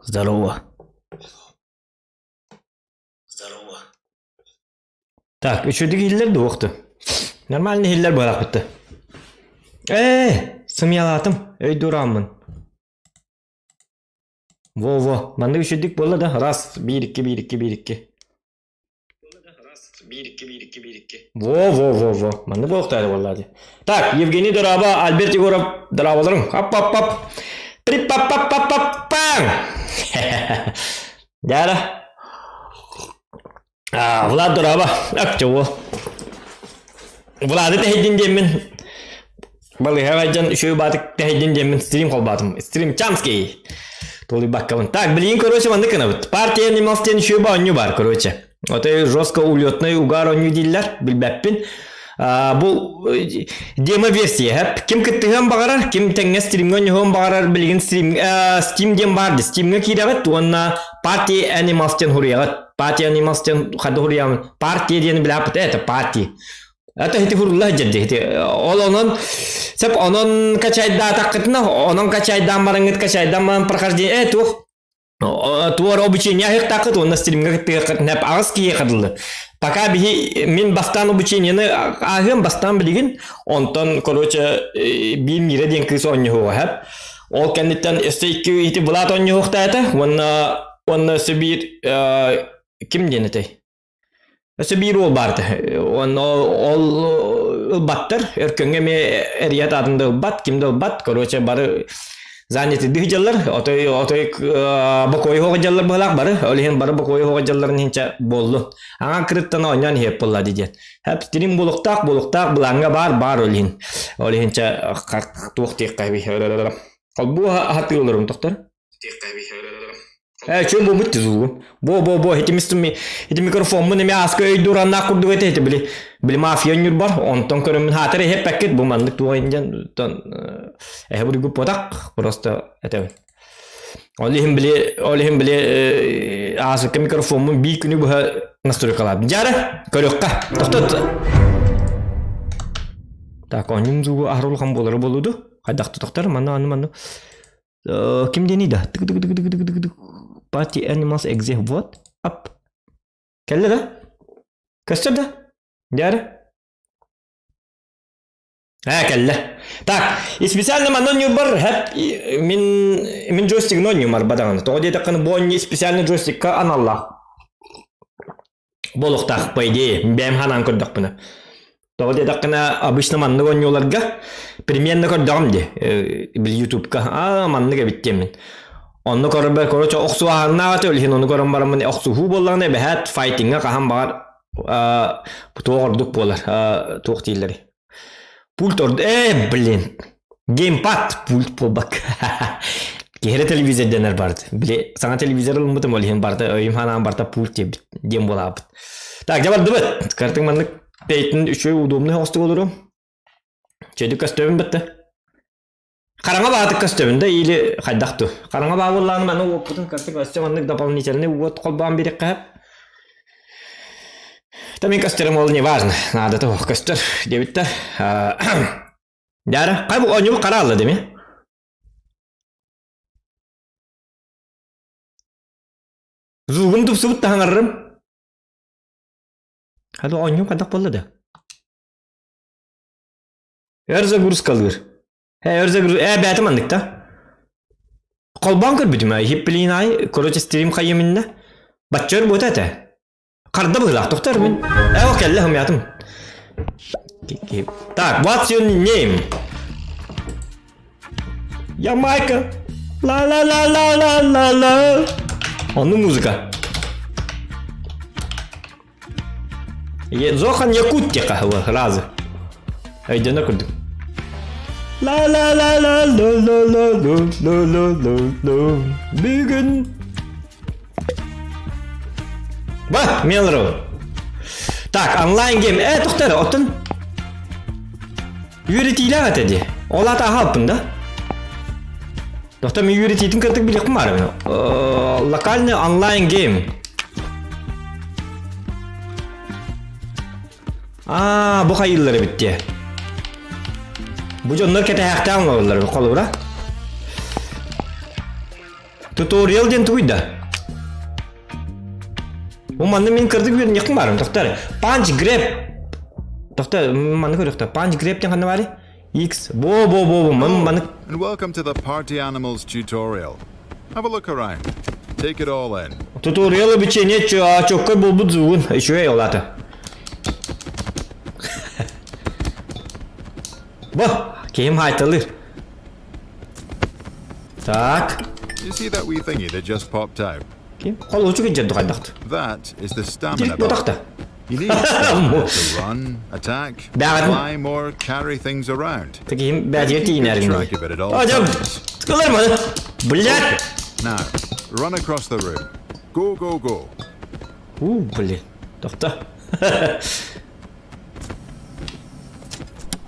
Здорово. Так, үчүгдүк иһиллэр дуо уохту? Нормально иһиллэр быһаахпытты. Ээ, сымыйалаатым, өйдуурааммын. Во-во, маннык үчүгдүк буолла да, раз, биир, икки, биир, икки, биир, икки. Во-во-во-во, маннык буолуохтаах буолла дии. Так, Евгений Дороба, Альберт Егоров, дорооболоруҥ. Ап-ап-ап. При-пап-пап-пап-пап-пам! Дяра. А, Влад дорообо. Ак, чего? Влады тэһийдин диэммин балыыһаҕа дьон үчүгэй баатык тэһийдин диэммин стрим холбоотум. Стрим Чамский. Толуйбаккабын. Так, билигин короче маннык гынабыт. Партия Animals диэн үчүгэй оонньуу бар, короче. Отой жестко улетный угар оонньуу дииллэр, билбэппин. А, бу демо-версия хэп. Ким кыттыһыан баҕарар, ким тэҥҥэ стримҥэ оонньуһуон баҕарар, билигин стрим, Steam диэн баар дии. Steamҥа киирэҕит уонна Party Animals диэн хуруйаҕыт. Party Animals диэн ханна хуруйаҕын? Партия диэн билээппит, это партия. Это ити хурулла сылдьар дии. Ити ол онон сеп онон качайдаатаххытына, онон качайдаан бараҥҥыт качайдаан баран прохождение э туох туор обучение аһыктааххыт уонна стримҥа кыттыаххыт нэп аҕыс киһиэхэ дылы. Пока биһи мин бастаан обучениены ааһыам бастаан билигин онтон короче биир мира диэн кыыс оонньоһуоҕа хэп. Ол кэнниттэн өссө икки ити Влад оонньоһуохтаата уонна уонна өссө биир ким диэн этэй? Өссө биир уол баар этэ. Уонна ол ылбаттар. Өркөҥҥө эмиэ эрийэ аатын да ылбат, ким да ылбат. Короче, бары заняты дьаллар, отой отой бокуойу хоҕо дьаллар быһалаах бары. Ол иһин бары бокуойу хоҕо дьалларын иһинчэ буоллун. Аҥа кырыттан оонньоон иһиэп буолла диэн. Хэп тирим буолуктаах буолуктаах былааҥҥа баар баар ол иһин. Ол иһинчэ туох диэххэ Холбуу аһатыыларым тохтор. Ээ, чүм буолбут тизугу. Бо бо бо ити мистим ити микрофоммун эми ааска өйдуураннаах курдук этэ ити били били мафия ньурбар онтон көрөммүн хаатар эһэппэккит бу маннык туох индиан тон эһэ бургу потак просто этэбин. Ол иһин били ол иһин били ааска микрофоммун биир күнү быһа настройкалаабын. Дьара көрүөххэ. Тохтот. Так, онньум зугу аһарулхан буолары болуду. Хайдах тохтор манна манна манна Ким диэний да? Тык-тык-тык-тык-тык-тык. Party Animals Exe вот. Ап. Кэллэ да? Көстөр да? Дьары? Ээ, кэллэ. Так, и специально манна оонньуурбар хэп мин мин джойстигын оонньуумар бадаҕаны. Тоҕо диэтэххинэ бу оонньуу специально джойстикка аналлаах. Буолуохтаах, по идее, бэйэм ханаан көрдөхпүнэ. Тоҕо диэтэххинэ, обычно маннык оонньууларга примерно көрдөҕүм дии, били ютубка аа маннык эбит диэммин. Онно көрөрбөр, короче, охсуһааннаах этэ, ол иһин ону көрөн бараммын охсуһуу буоллаҕына эбэһээт файтиҥҥа хаһан баҕар туох ордук буолар, туох дииллэрий. Пульт орд... Э, блин. Геймпад пульт буолбакка. Киһи телевизор дэнэр барыт. Били саҥа телевизор ылыммытым ол иһин барыта өйүм ханаан барыта пульт диэбит диэн буолаабыт. Так, дьэ бардыбыт. Картыҥ маннык бэйтин үчүгэй удобный оҕустук олору. Чөйдүк көстөбүн бытта. Хараҥа баатык көстөбүн да или хайдах ту. Хараҥа баа буоллаҕына маны уоппутун картык өссө маннык дополнительный уот холбоон бириэххэ Да мин көстөрүм ол не важно. Надо того көстөр диэбиттэр. Дяра, хай бу оонньуу хараалла деми? Звугум тупсубут таһаҥаррым. Хады оонньуу хайдах буолла да? Өр загрузкалыыр. Э, өр загруз... Э, бээтэ маннык да. Холбоон көрбүтүм, хиппилиин ай, короче, стрим хайыминна. Бачча өр буота этэ. Харда быһыылаах, тохтор мин. Э, о, кэллэ, хомуйаатым. Так, what's your name? Я Майка. Ла-ла-ла-ла-ла-ла-ла. Онну музыка. Зохан Якут диэххэ разы. Өйдөнө курдук. La la la la la la la la la la la la Бүгүн Ба, Мелроу. Так, онлайн гейм. Э, тоқтар, оттон үөрэтиилээх этэ дии. Ол аата аһаалпын да? Тоқтар, мен үөрэтиитин кырдык билиэхпин баар. Локальный онлайн гейм. Аа, бу хайыыллар эбит дии. Бу дьоннор кэтэһээхтээх оҥороллор холобура. Туториал диэн тугуй да? Бу манна мин кырдык үөрэнньэхпин баарым. Тохтор. Punch grab. Тохтор, манна көрүөхтэ. Punch grab диэн ханна баарый? X. Бо бо бо бо. Ман маны And welcome to the Party Animals tutorial. Have a look around. Take it all in. Туториал обучение чоккой буолбут зугун. Үчүгэй ол ата. Бо, киһим хаайталыыр. Так. You see that wee thingy that just popped out? Ким? Холуочук иджер хайдахт. That is the stamina Дик bar. ботахта. You need stamina to run, attack, Бәҕэтин climb, or carry things around. Киһим бээтигэр Keep тиийинээрин track of it at all Ажам. times. Кылар Блядь. Now, run across the room. Go, go, go. У, блин. Тохто.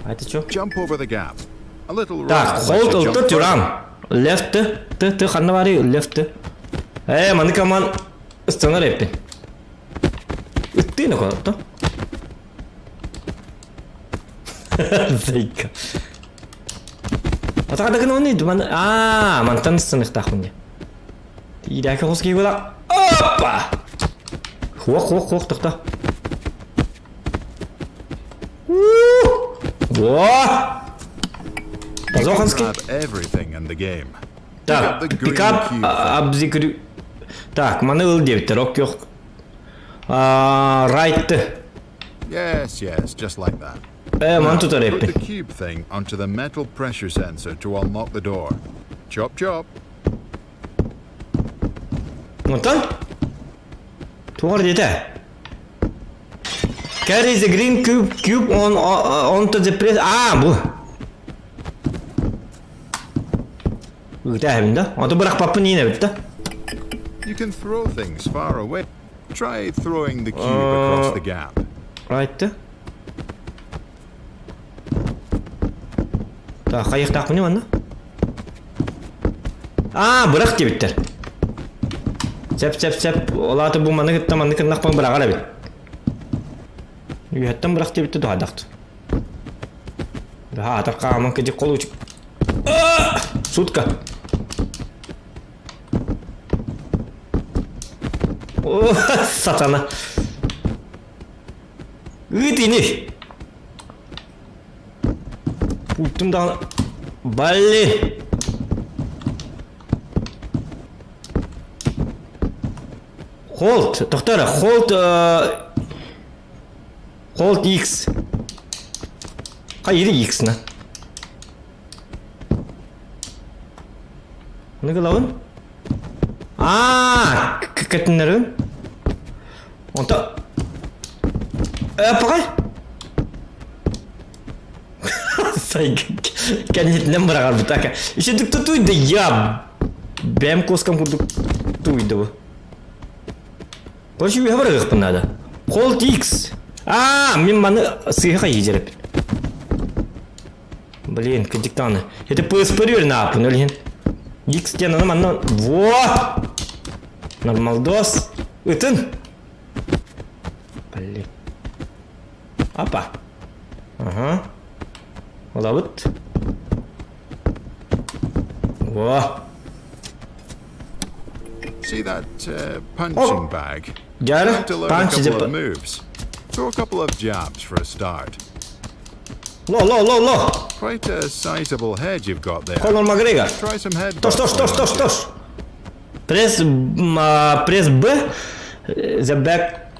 А это что? Jump over the gap. A little Так, run lets hold you jump to further. run. Left, Т, Т, ханна баарый? Left. Ээ, маны команд ыстанар эппин. Ыттыын околотто. Зайка. Атаҕа оны маны аа, мантан ыстаныахтаахпын дии. Тиирээки хос киһи Опа! Хуох, хуох, хуох, тохто. Во! You can Позоханский. grab everything in the game. Pick Так, up the green пикап cube. абзикрю. Так, маны ыл диэбиттэр, ок yok. Right. Yes, yes, just like that. Э, маны Now, тутар put эппин. the cube thing onto the metal pressure sensor to unlock the door. Chop chop. Онтон? Тугар диэтэ? Carry the green cube cube on onto the press. Аа, бу. Ыытааһын да? Онто бырахпаппын иин эбит да? You can throw things far away. Try throwing the cube across the gap. Right. Так, хайыахтаахпыный манна? Аа, бырах диэбиттэр. Сөп, сөп, сөп. Ол аата бу маны кытта манны кыннахпын быраҕар эбит. Үөһэттэн бырах диэбиттэ туһаайдахт. Да, атар хааман кыдьык холуочук. Сутка. О, сатана. Ыыт ини. Пультум даҕаны. Блин. Hold, тохтоо hold hold X. Хайыр X на. Ону гылабын? Аа, кэтиннэрин. Онто Э, паҕай. Кэннитинэн быраҕарбыт ака. Еще туйда я. Бэм куоскам курдук туйда бу. Короче, үһэ барыахпын наада. Hold X. Аа, мин маны сыыһа хайыы Блин, кырдьык даҕаны. Это PSP нааппын ол иһин. X диэн аны манна во! Нормалдос. Ытын. Блин. Апа. Ага. Ылабыт. Во. See that punching Oh. bag? Дьэ, Time to learn a punch couple the of moves. Throw a couple of jabs for a start. Ло, ло, ло, ло. Quite a sizable head you've got there. Конор Макгрегор. Try some head Тош, тош, тош, тош, тош. Press, press B, the back.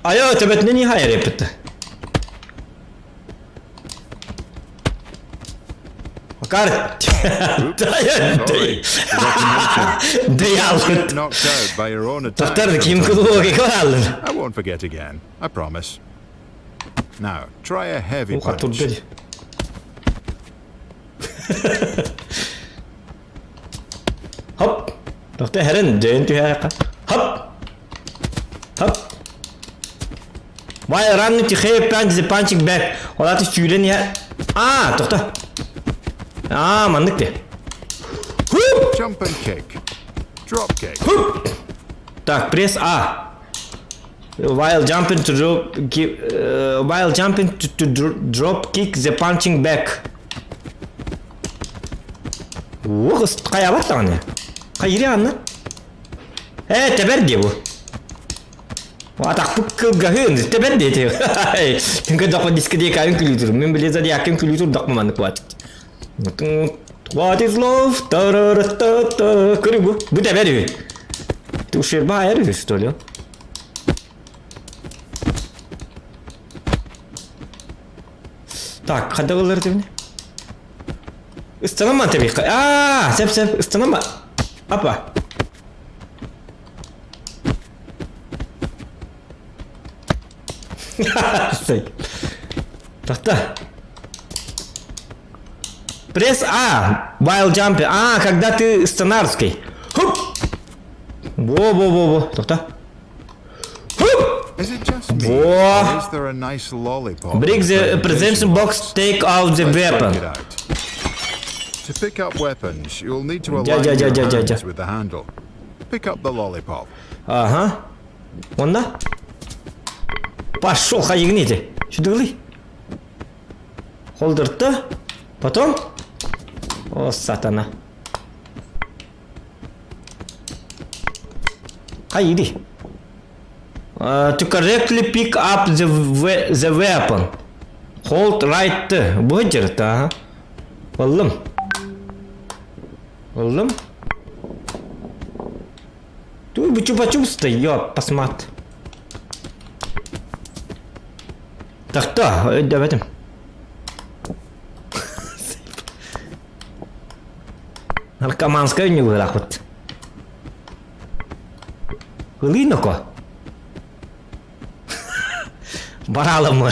Айо, төбөтүнэн иһайар эппит. Макар. Sorry, forgot to mention. Дыялыт. Knocked out by your own attack. Тохтор ким sometimes. кулуга калалын. I won't forget again. I promise. Now, try a heavy Уха punch. турда. Хоп. Тохтор хэрэн дээн түһээхэ. Хоп. Хоп. While running to have punch the punching bag. Ол аты сүүрэн иһэ. Аа, тохто. Аа, маннык де. Хуп! Jump and kick. Drop kick. Хуп! Так, press A. While jumping to drop, give, while jumping to, to drop kick the punching bag. Уох, хайабат даҕаны. Хайыры анна? Э, тэбэр дии бу. Атахпыт кылгаһын, тэбэр дии. Түнкө дохо дискотекайын күлүү Мин биле зодиакын күлүү турдах маннык баат. What is love? Та-ра-ра-та-та. Көрү бу. Бу тэбэр үһү. Ты ушерба айар үһү, что ли? Так, хада ылар дебини? Ыстанама тэби. Аа, сеп сеп, ыстанама. Апа. Стой. Тохто. Press A while jumping. А, когда ты сценарский. Хуп! Во-во-во-во. Тохто. Хуп! Is it just me? Во! Or is there a nice lollipop? in Break the presentation box, take out the Let's check weapon. it out. To pick up weapons, you'll need to Ja, align ja, ja, your ja, ja, hands ja. with the handle. Pick up the lollipop. Ага. Онна? Пошел, хайыгните. Сюда Холдерты. Потом? О, сатана. Хайди. Uh, to correctly pick up the, the weapon. Hold right. Бу ага. Ыллым. Ыллым. Туй бу чупа-чупс-то, ёп, посмат. Так-то, өйдөбөтүм. Наркоманская не выход. Ылыноко. Баралым.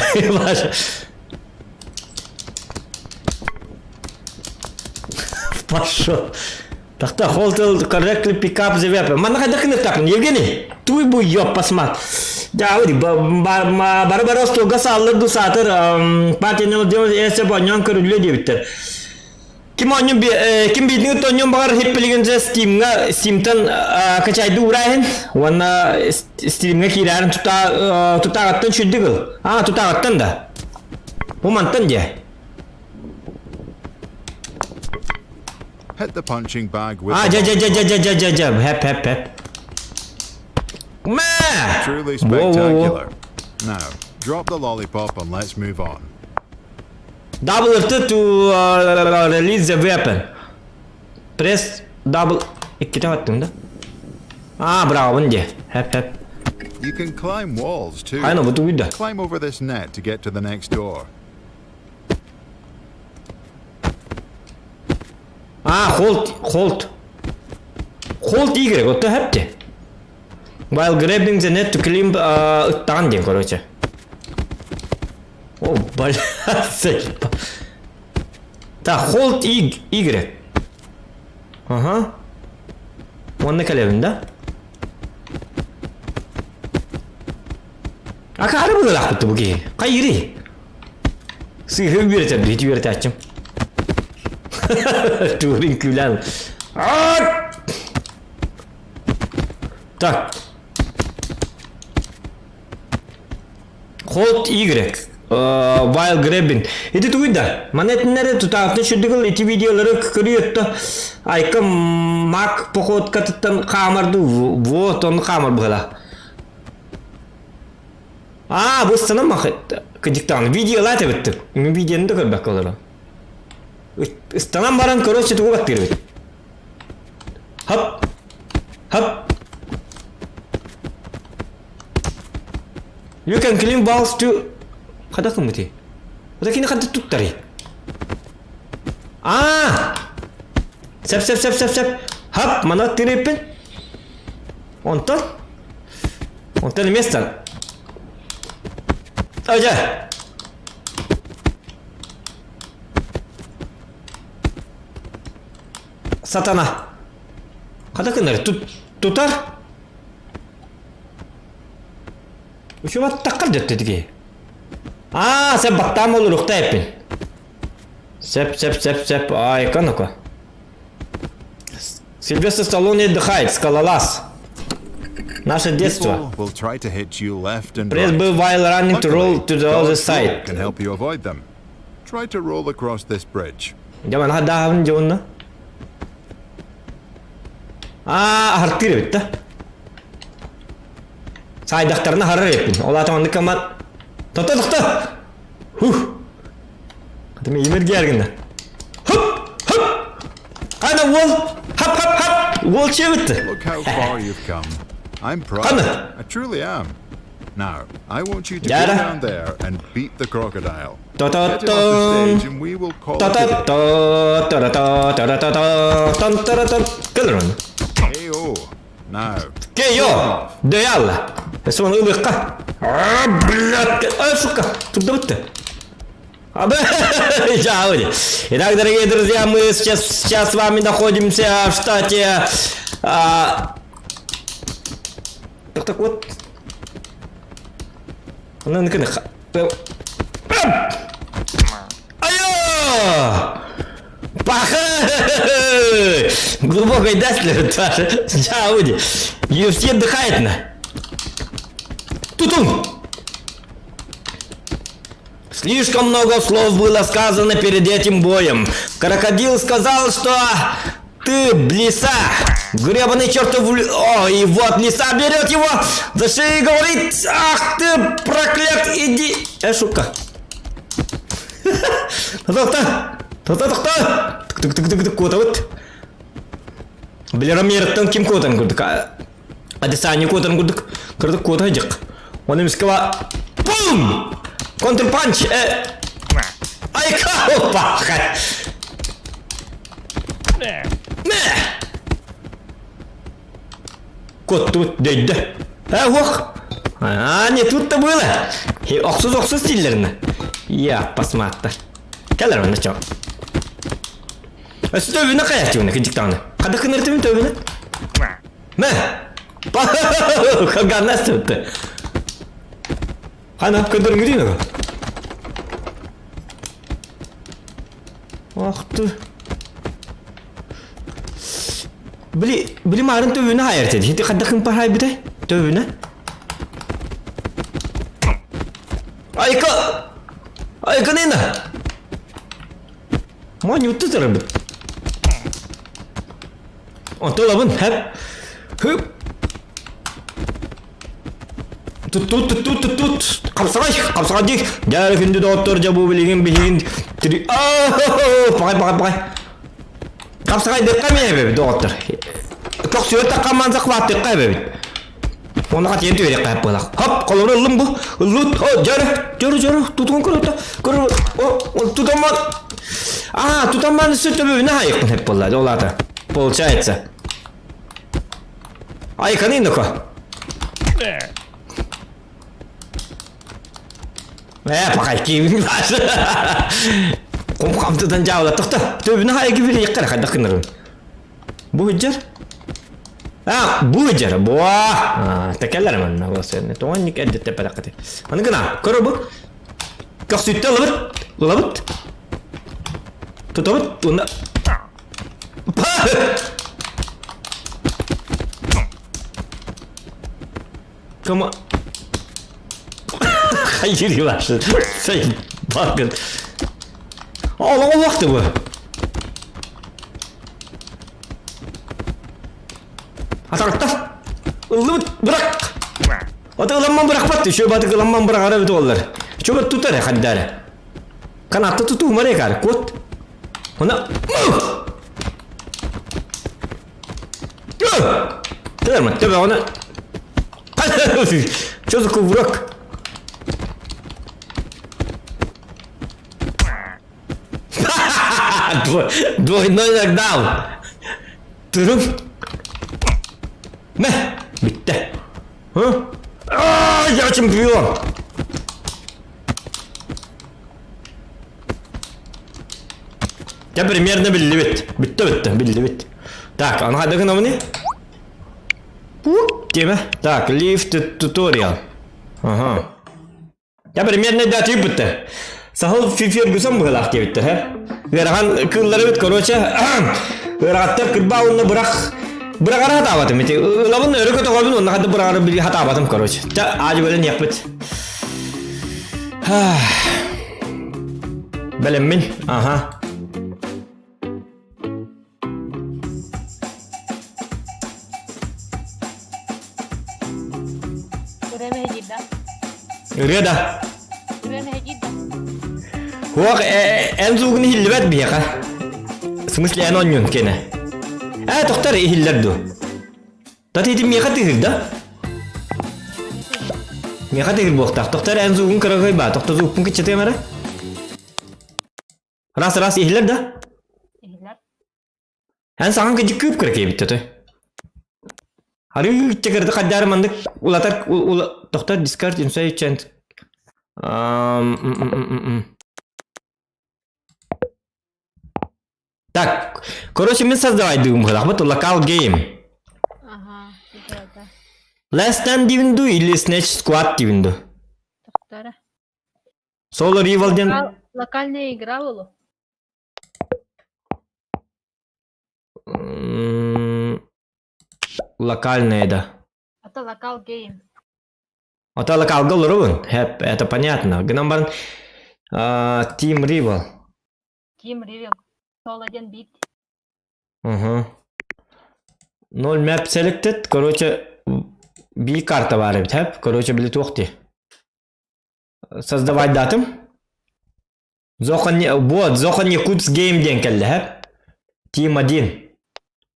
Пошел. Так-то, hold correctly pick up the weapon. Манна хайдах гыныктакын, Евгений? Туй бу ёп посмат. Да, бары бары остолга саллыр ду саатыр партияны делать эсе боньон көрүлү диэбиттер. Ким онньон ким биитин тонньон баҕар хиппилигин дьэ Steamҥа Steamтан качайды уурааһын уонна Steamҥа киирээрин тута тутааҕыттан сүрдүк ыл. А тутааҕыттан да. Бу мантан дьэ. Hit the punching bag with А the дьэ дьэ дьэ lollipop. дьэ дьэ дьэ дьэ дьэ хэп хэп хэп. Мэ! Truly Во-во-во. spectacular. Now, drop the lollipop and let's move on. Double RT to release the weapon. Press double... Иккитэ баттым да? А, браво, дьэ. Хэп хэп. You can climb walls too. Айна бу тугуйда. Climb over this net to get to the next door. А, hold, hold. Hold Y, оттон хэп While grabbing the net to climb ыттаҕын диэн, короче. О, бля, Так, hold Y. Y. Ага. Уонна кэлэбин да? Акаары быһыылаахпыт бу киһи. Хайырый? Сыыһы үөрэтэр ити үөрэтээччим. Туурин күлэн. Так. Hold Y. While grabbing. Ити тугуй да? Манетиннери тутаахтын сүрдүгүл ити видеолары көрүөттө. Айка мак походкатыттан хаамарду. Вот он хаамар быһыла. А, бу станам кыдьыктаан видеолаат эбиттик. Мен видеоны да көрбөккө олорон. Ыстанан баран короче тугу баттыыр эбит. Хоп. Хоп. You can clean balls to... Хада кыммыти? Ота кини ханта туттари? А! Сеп сеп сеп сеп сеп. Хоп, мана тырыппин. Онтон? Онтон место. Ажа. Сатана. Хада кыннар тут тутар? Үчү баттаккар дөттүдүги. А, сеп баттаам олуруқта эппин. Сеп, сеп, сеп, сеп. Ай, ну-ка. Сильвестр Сталлоне отдыхает, скалолаз. Наше детство. People will try to hit you left and Press right. B while running to roll Luckily, to the other dodge roll side. can help you avoid them. Try to roll across this bridge. Дьэ, манна дааһын дьонно. Аа, аһартыыр эбит да. Саайдахтарына харар эбиппин. Ол аата маннык каман. Тохто, тохто! Хух! Хатым имиргиэр гынна. Хоп! Хоп! Қана уол! Хап, хап, хап! Уол чебитті. Look how far you've come. I'm proud. Қана? I truly am. Now, I want you to go Яра. down there and beat the crocodile. Get him off the Та-та-тан. stage and we will call it a day. Та-та-та, та-та-та, та-та-та, тан-та-та-тан. Кэлэр оны. Hey-oh. Now, Кей-о! Дөйалла. Соны ылыққа. А, блядь! А, сука! Тут бітті. Итак, дорогие друзья, мы сейчас, сейчас с вами находимся в штате... А... Так, так вот. Айо! Паха! Глубокой даслер, Чауди. UFC отдыхает на. Тутун! Слишком много слов было сказано перед этим боем. Крокодил сказал, что ты лиса. Гребаный чертов... О, и вот лиса берет его за шею и говорит, ах ты проклят, иди... Э, шутка. Тохто! Тохто, тохто! Тук-тук-тук-тук, куотабыт. Билэр Америктан ким куотан курдук? Адесанья куотан курдук. Кырдык куота дьык. Оны мискава... Бум! Контрпанч! Э... Айка! Опа! Мэ! Куоттубут дөйдө. Э, ох! А, не тут-то было. Охсус охсус дииллэринэ. Я посмотр. Кэлэр онно чо. Өссө төбүнэ хайаччыбына кыдьыктаҕына. Хада кыныртыбын төбүнэ. Мэ! Хаганнас төптө. Хана көдөрүҥүрүн ого. Ах ты. Били, били маарын төбүнэ хайар деді. Хити хадда кымпар хайбытай? Төбүнэ. Айка! Айка нена! Моонньутту турарбыт. Онто ылабын, хэп. Хүп. Тут тут тут тут тут Хапсаҕай, хапсаҕай дии. Дьэ күндү доҕоттор дьэ бу билигин биһигин три паҕай паҕай паҕай. Хапсаҕайдыахха эмиэ эбэбит доҕоттор. Көхсүгэр таххамман захваттыахха эбэбит. Онно хатыйан түһэриэххэ сөп буолар. Хоп, холобур ыллым бу. Ыллыт, о, дьөрө, дьөрө, дьөрө, тутугун көрө, көрө, о, тутамман. А, тутамман өссө төбөбүнэ хайыкпын сөп буолла, ол аата. Получается. Айканы ну-ка. Э, пахай киибин Кум хамтыдан дьаабыла тохто. Төбүнэ хайы кибили яккара хайдах гыннарын. Бу ыдьар. А, бу ыдьар. Буа. Тэкэллэр манна болсуйаны. Тоҕон эрдette пэлэккати. Аны гына, көрө бу. Көхсүттэ ылабыт. Ылабыт. Тутабыт. Уна. Кому? Хайыр вашы. Сай бакын. Олоҕо уохты бу. Атарта. Ыллыбыт бырак. Ата ыламман бырахпат. Еще батык ыламман бырагара бит оллар. Чөбөт тутар хаддары. Канатта тутуу марекар. Кот. Она. Тырма, төбө оны. Что за кувырок? Двойной нокдаун. Турум. Мэ, бүттэ. А, я чемпион. Дьэ примерно биллибит. Бүттэ бүттэ, биллибит. Так, аны хайда гынабыный? Тема. Так, лифт туториал. Ага. Дьэ примерно да түйбүттэ. Сахал Фергюсон быһылаах диэбиттэр, һэ? Ыарахан кыылларыбыт, короче, ыарахаттар кырбаа уонна бырах быраҕара хатаабатым ити. Ылабын өрө көтөҕөбүн уонна хата быраҕары били хатаабатым, короче. Чэ, аадьы бөлөн иэхпит. Бэлэммин. Аха. Ырыа да. Ырыа мэһэйдиир да. Хуох, эн звугун иһиллибэт биһиэхэ. В смысле, эн онньун киэнэ. Ээ, тохтор иһиллэр дуу? Тат ити миэхэ тыһыр да? Миэхэ тыһыр буохтаах. Тохтор эн звугун кырагый баа. Тохто звукпун кыччатыам эрэ. Раз, раз, иһиллэр да? Иһиллэр. Эн саҥаҥ кыдьык кыып кыра киэбит той. Арыы чакырды хаддары маннык улатар тохтор discard inside chant. Так, короче, мы создавай дым, вот local game. Ага, это. Last Stand дивинду или Snatch Squad дивинду? Тохтора. Solo Rival диэн... Локальная игра была. Локальная, да. Это local game. Это локалга олоробун. Хэп, это понятно. Гынан баран Team Rival. Team Rival. Сол один бит. Угу. Ноль map selected. Короче, би карта бар эбит, хэп. Короче, били туох дии. Создавать датым. Зохан вот, Зохан Якутск Game диэн кэллэ, хэп. Team 1.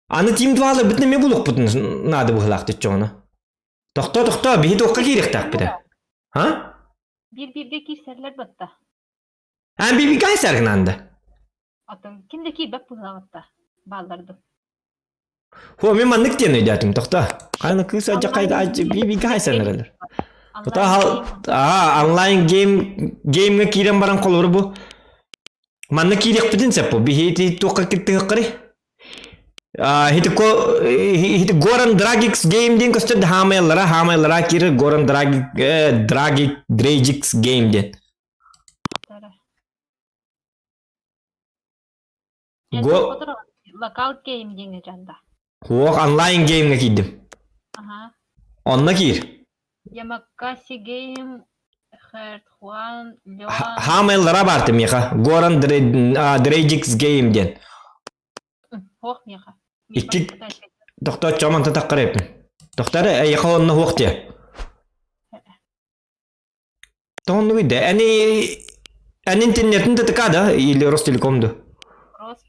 Аны Team 2 бит неме булукпутун наада быһылаах диччоҕуна. Тохто, тохто, биһи туохха киириэхтээхпит ээ? А? Биир-бииргэ киирсэллэр батта. А биби кайсаргынанды. Атын ким да киирбэт быһылаҕытта. Баалларды. Хо, мен маннык диэн өйдөөтүм, тохто. Хайна кыыс адьа хайда биби кайсарнаралар. Тута аа онлайн game геймҥэ киирэн баран холобур бу. Манна киириэхпитин сөп бу. Биһи ити туохха киттыһыккары. Хити Горан Драгикс Game диэн көстөр хаамайаллара хаамайаллара киирэр Горан Драгик Драгик Дрейджикс Game диэн. Го Local game диэҥҥэ дьанда. Хуох онлайн геймҥэ киирдим. Аха. Онно киир. Ямакаси гейм Хертхуан Леон Хаамайлара баарты миэхэ. Горан Дрейджикс Game диэн. Хуох миэхэ. Икки тохтооччу манта таххар эппин. Тохтор эйиэхэ онно хуох диэ. Тоҕоннугуй да? Эни эн интернетин да ТК да или Ростелеком да? Рост.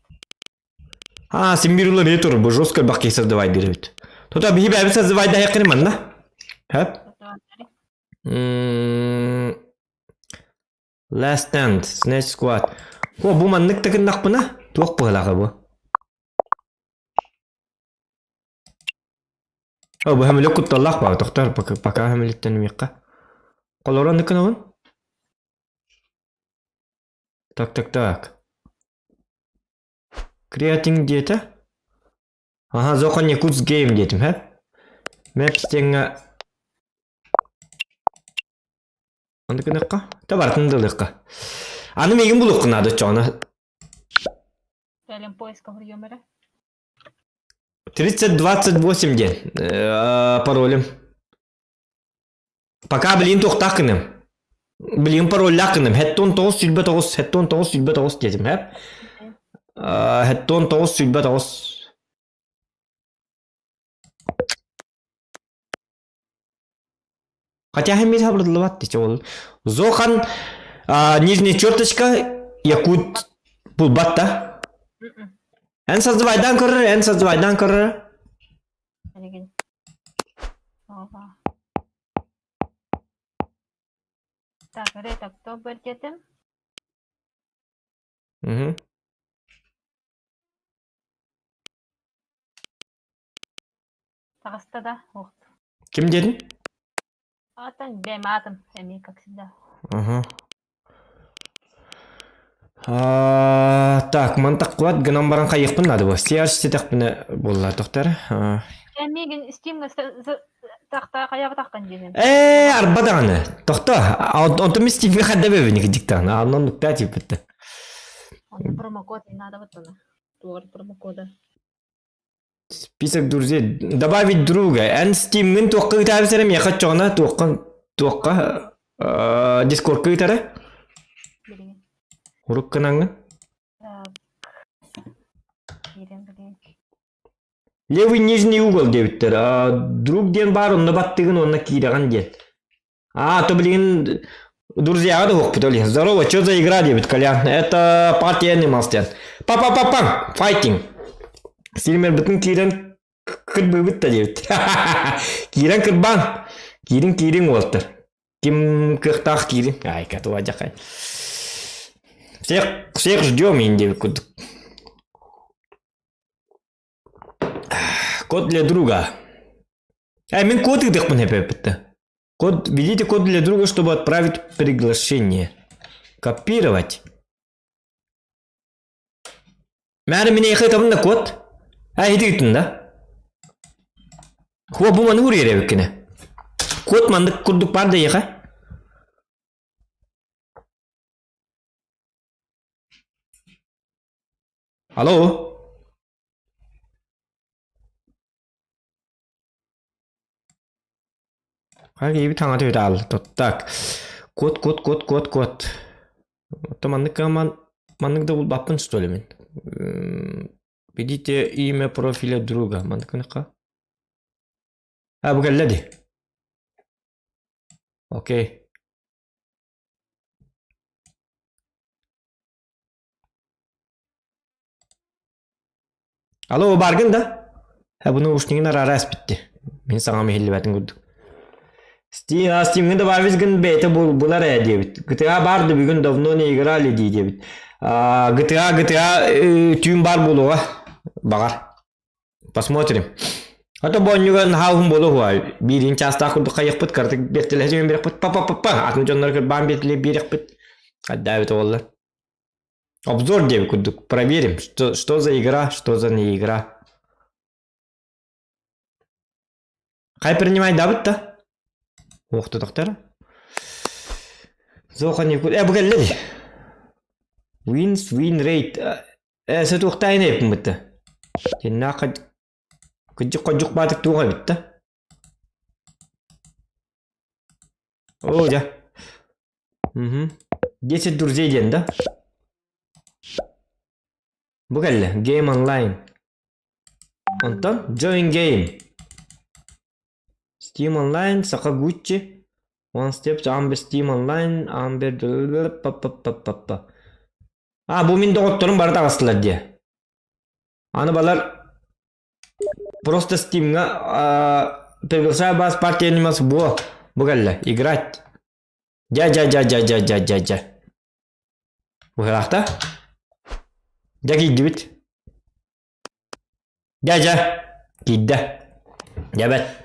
А, симбирулар не тур, бу жестко бак создавай деребит. Тута биһи бэбит создавай да хеккини манна. Хэп. Last Stand, Snatch Squad. О, бу маннык такыннахпына, туох быһылаҕа бу? О, бу хэмиле кутталлаах баа, тохтор, пока, пока хэмилиттен миэххэ. Колорон ныкынабын? Так, так, так. Creating диэтэ? Ага, Зохан Якутск Game диэтим, хэп? Maps диэҥҥэ Аны гыныахха? Табартын да ылыахха. Аны миигин булуоххун наада оччоҕуна. Кэлин поиска суруйуом эрэ. 3028 диэн паролем. Пока блин туохтаах гыным. Блин пароллаах гыным. Хэттон тоҕус сүүрбэ тоҕус, хэттон тоҕус сүүрбэ тоҕус диэтим, хэп? Хэттон тоҕус сүүрбэ тоҕус. Хотя хэммит хабырыллыбат дичэ ол. Зохан нижняя черточка Якут булбат да. Эн создавайдан көрөр, эн создавайдан көрөр. Так, Ред Октобер детим. Угу. Таҕыста да? Уох. Ким диэтин? Аатан бэйэм аатым эмиэ как всегда. Ага. А, так, мантаккыбат гынан баран хайыахпын наада бу. Сиар ситэхпинэ буолла тохтор. Миигин Steamга тахта хайабатаххын диэнин. Ээ, арба даҕаны. Тохто. Онтон мин Steamга хадда бэбин диктаҕына. Аннан нукта тииппитте. Онно промокод надо баттана. Туор промокода. Список друзей. Добавить друга. Эн Steam'ин туохха ыытаабыс эрэ миэхэ оччоҕуна туохха туохха Дискордка ыытара? Билигин. Урукканаҥҥын? Так. Киирэн билигин. Левый нижний угол диэбиттэр. Друг диэн баар онно баттыгын уонна киирэҕин диэн. А, то билигин друзьяҕа да уһукпут ол иһин. Здорово, что за игра диэбит Колян. Это Party Animals диэн. Па-па-па-пам! Fighting! Стримербытын киирэн кырбыыбыт да диэбит. Киирэн кырбаан. Киирин киирин уолтар. Ким кыахтаах киирин. Ай, катуа дьахай. Всех, всех ждем, иин диэбит курдук. Код для друга. А, мин код ыытыахпын эппиппит. Код, введите код для друга, чтобы отправить приглашение. Копировать. Мәрі мені ыытабын да код. А, ити да? Хуа бу маны уруйар эбиккине. Код мандык курдук бар да еха. Алло? Киһибит хаҥата бүтэ Так. Код, код, код, код, код. Оттон маннык маннык да булбаппын что ли мин? Введите имя профиля друга. Маннык гыныхха. А, бу кэллэ дии. Окей. Алло, бааргын да? Ә бұны ушнигин араара эспитти. Мин саҥам иһиллибэтин курдук. Steam, Steam'ҥэ добавить гын бэйэтэ булар ээ диэбит. GTA баар да бүгүн давно не играли дии диэбит. GTA, GTA түүн баар буолуоҕа. Баҕар. Посмотрим. А то бонньуга наһаа уһун буолуо биирин чаастаах курдук хайыахпыт, кыратык биэртэлэһэ биэрэхпит, па-па-па-па, атын дьоннор кырбаан биэртэлэ биэрэхпит. Хайдаабыт уоллар. Обзор диэбит курдук. Проверим, что, что за игра, что за не игра. Хай принимай дабыт да? Уох тутахтара. Зохан Якут. Э, бу кэллэ дии. Wins, win rate. Э, сэтуохтаайын эппин бытта. Тиннаа кыдьык ходьук баатык туох эбит да? О, дьэ. Угу. 10 друзей диэн да? Бу кэллэ. Game online. Онтон Join Game. Steam Online, Сакагуччи. One Step to Amber Steam Online, Amber па-па-па-па-па. А, бу мин доҕотторум бары таҕыстылар диэ. Аны балар просто Steam'ҥа приглашаю вас партия анимас буо бу кэллэ играть. Дьэ дьэ дьэ дьэ дьэ дьэ дьэ дьэ. Быһыраахта. Дьэ киирдибит. Дьэ дьэ киирдэ. Дьэбэт.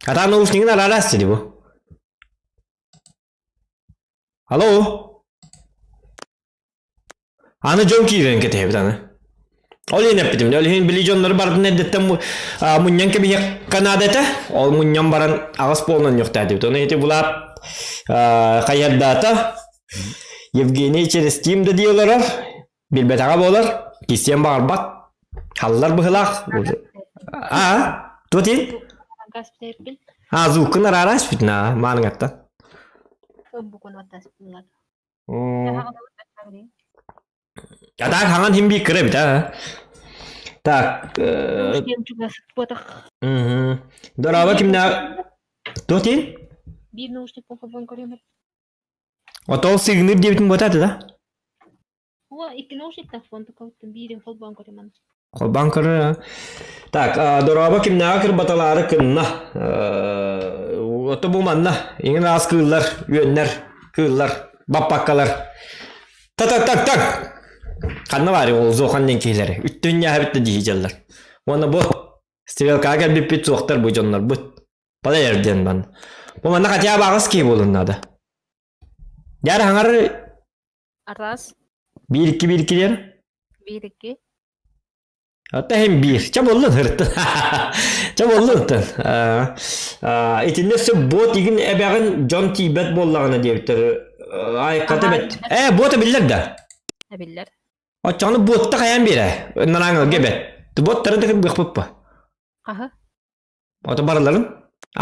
Атаан наушнигын арараас дии бу. Алло? Аны дьон киирэн кэтэһэбит аны. Ол иһин эппитим, ол иһин били дьоннору барытын эрдэттэн мунньан кэбиһиэххэ наада этэ. Ол мунньан баран аҕыс буолан ньөхтаатыбыт. Ону ити булаап хайардаата. Евгений через Steam да дии олорор. Билбэтэҕэ буолар. Кистиэн баҕарбат. Халлар быһылаах. А? Туотин? А, звуккун араара испитин аа, мааныҥаттан. А так хаҥан хим биир кыра эбит аа. Так, Дорообо кимнээх Туотин? Биир наушник холбоон көрүөм. Отол сыгыныыр диэбитин буотаата да? О, икки наушниктаах фонтукабыттан биирин холбоон көрүмэн. Холбоон көрөр. Так, дорообо кимнээҕи кырбаталаары кынна. Ото бу манна иҥин аас кыыллар, үөннэр, кыыллар, баппаккалар. Та-та-так-так! Ханна баар ол зохан диэн киһилэри? Үттүн ньээһэбит да дии дьаллар. Уонна бу стрелкаҕа кэлбиппит суохтар бу дьоннорбут. Балайар диэн бан. Бу манна хотя бы аҕыс киһи буолун наада. Дьаар хаҥар Араас. Биир икки биир икки диэн? Биир икки. Ата иһин биир. Чэ буоллун ырыттын. Чэ буоллун ыттын. Итиннэ өссө бот игин эбэҕин дьон тиийбэт буоллаҕына диэбиттэр. Айката бэт. Э, бота биллэр да? Биллэр. Оччоҕуна ботта хайаан биэрэ? Нараҥылга эбэт. Боттары да кырбыахпыт па. Хаһы? Ото барыларын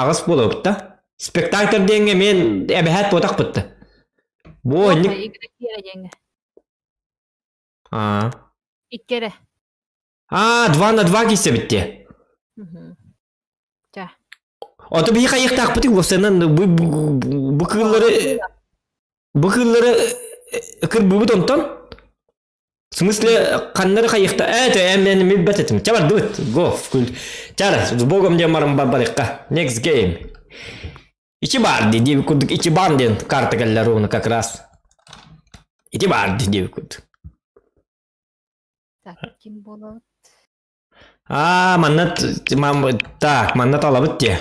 аҕыс буолабыт да. Спектакль диэҥҥэ мен эбэһээт буотахпыт да. Бу инник Аа. Икки эрэ. Аа, 2 на 2 киирсэбит дии. Ча. Ото биһи хайыахтаахпытый уопсайынан бу бу кыыллары бу кыыллары кырбыыбыт онтон в смысле ханнары хайыахта ээ тэ мен билбэт этим чэ бардыбыт го чара с богом диэн баран барбарыкка next game ичи бар дии диэбит курдук ичибан диэн карта кэллэр ровно как раз ити бар дии диэбит курдук Так, ким буолабыт? Аа, манна так, манна талабыт дии.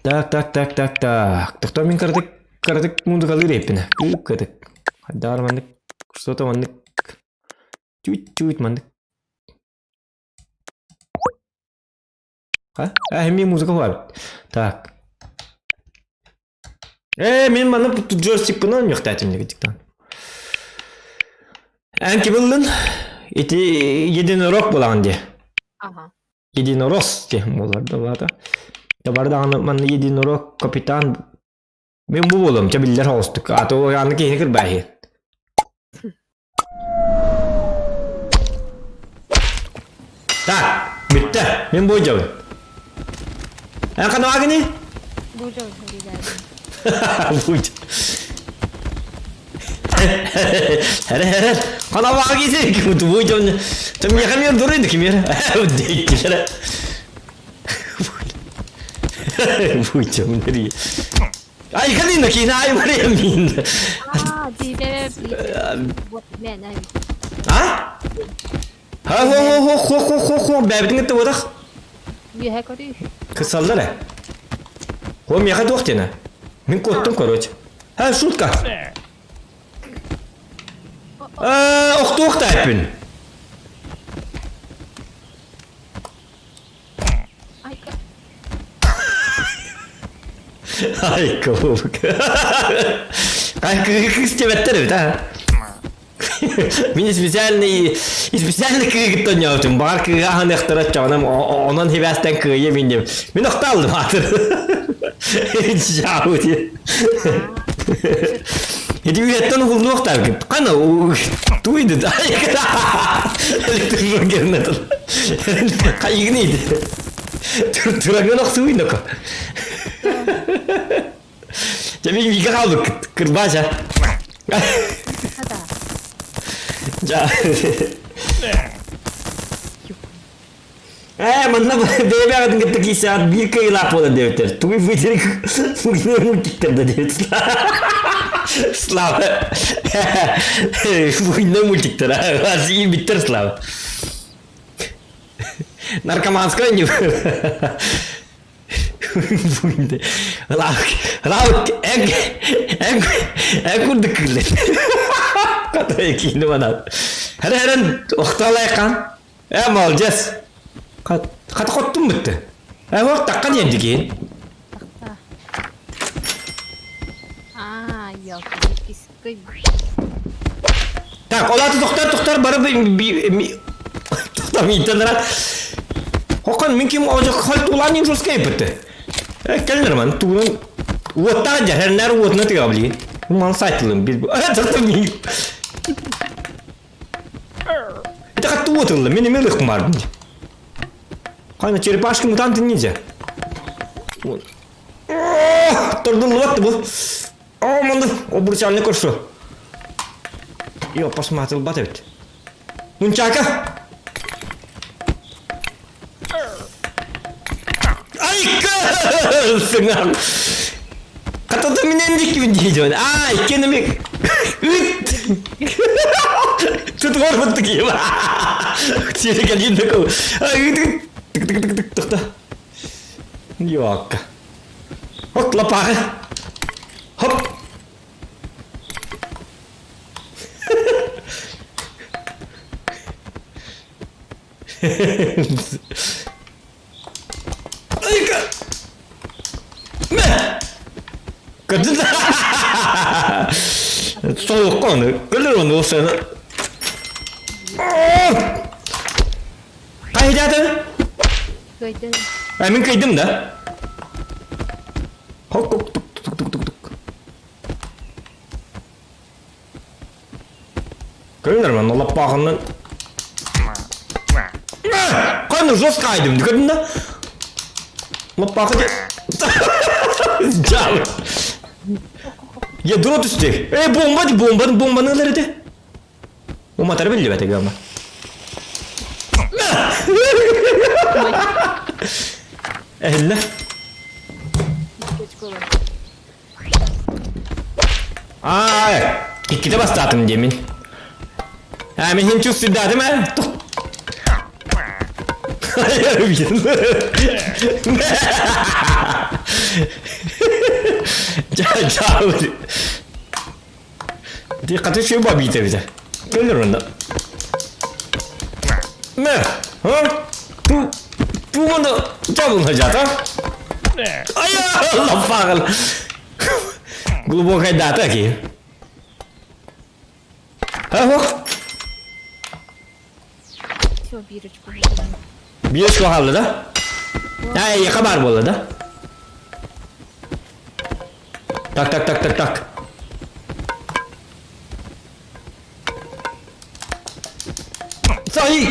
Так, так, так, так, так. Тохтоо мин кыратык кыратык музыкалыыр эппинэ. Кыратык. Хайдаар маннык что-то маннык чуть-чуть маннык. А? А, эмиэ музыка баар. Так. Ээ, мин манна джойстикпын оонньуохтаатым диктан. Эн ким ыллын? Ити единорог буолаҕын дии. Ага. Единорос диэн буолар да баата. Табар даҕаны манна единорог капитан мин бу буолуом чэ биллэр соҕустук. А то аны киһини кырбааһы. Так, бүттэ. Мин буойдьабын. Эн ханааҕыный? Буйдьабын, диидээбин. Буйдь. Хәрэ хәрэ. Ханааҕыйсы буйдьабын. Там миэхэ мир дурын кимир. Дейттилер. Буйдьабын. Ай калина кина ай Мария мин. Аа, диидэ вот мен ай. А? Ха хо хо хо хо хо хо бэбитин кытта буотах. Үөһэ көрүй. Кысаллар э. Хо миэхэ туох диэнэ? Мин куоттум короче. Ха шутка. Э, охтуох таайпын. Ай, кылык. Ай, кыыс тебеттер эбит, а? Мин специальный специально кыыгыттан ньоотум. Баҕар кыыга аһаныахтара чаҕынан онон хибээстэн кыайа мин диэм. Мин охтаалдым аатыр. Жау диэн. Ити үйэттэн уһуллуохтаах Хана туйды Хайыгын иди. Турагын охсуйна ко. Жа мен вига хаалбыт кырбаача. Жа. Ээ, манна бэйэбэҕитин кытта киирсэҕит биир кыайыылаах буолан диэбиттэр. Тугуй вытерик мультиктар да диэбит. Слава. Буйна мультиктара. Биттер Слава. Наркоманская не Раак эн курдук кыыллар. Катай киини манат. Хәрэ-хэрэн охталайхан. Э, молодец. Хат хоттум бытты. Э, вот такка диэн дигин. Аа, ёлки, Так, олаты тохтар, тохтар, бары Тохтар, мийтен рад. Хокон, мин ким ожок хал тулан жорскай бытты. Э, келнер ман, тугун уоттаа дьэһэрнэр уотна тыга блин. Ман сайтылым бил. Э, тохтар мин. Это как уотылла, мен эме лых кумардым. Кайна черепашка мутанты ниндзя. Вот. Тордуллубат бу. О, манды, обручальный көрсө. Йо, посмотрел эбит. Мунчака! Айка! Сыҥаах. Хатата минен диккибин дии Аа, иккиэн Ыт! Тут вор такие. Сири такой. Тык-тык-тык-тык-тык. Йоакка. Хоп, лапаҕы. Хоп. Айка! Мэ! Көрдүн Соҕукка Көрдөр оны осыны. Қайдады? Кыйдым. А мен кыйдым да. Хоп, хоп, тук, тук, тук, тук, тук. Көрдүңөр мен лаппағынан. Қаны жестко айдым, көрдің да? Лаппаахы Дьаалы. Ядро түстэ. Эй, бомба ди, бомба, бомбаны ылар этэ. Уматары биллибэтэ гама. Эһиллэ. Аа, иккитэ бастаатым диэмин. Аа, мин хин чувствуйдаатым ээ. Ди хаты шү бабита бите. Көлөр онда. Мэ, а? Ту, ту маны жабыл хажата. Ая, лаппағыл. Глубокая дата ки. Ах, Все, бирочку выделим. Бирочку хаалла да? Ай, яка бар буолла да? Так, так, так, так, так. Сай!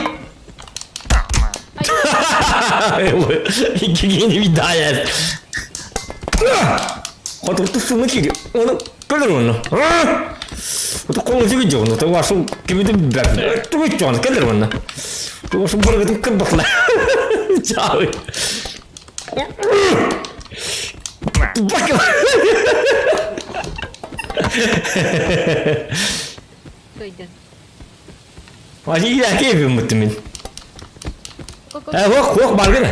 Иккигини видает. Хотурту сымы киги. Оны көлөр оны. Ото колу жиги жону. То вашу кимити бер. Тугу жону көлөр оны. Вашу бургытын кырбакла. Чао. Бак. Кыйдын. Али кейфим мин. Э, хох, хох бар гына.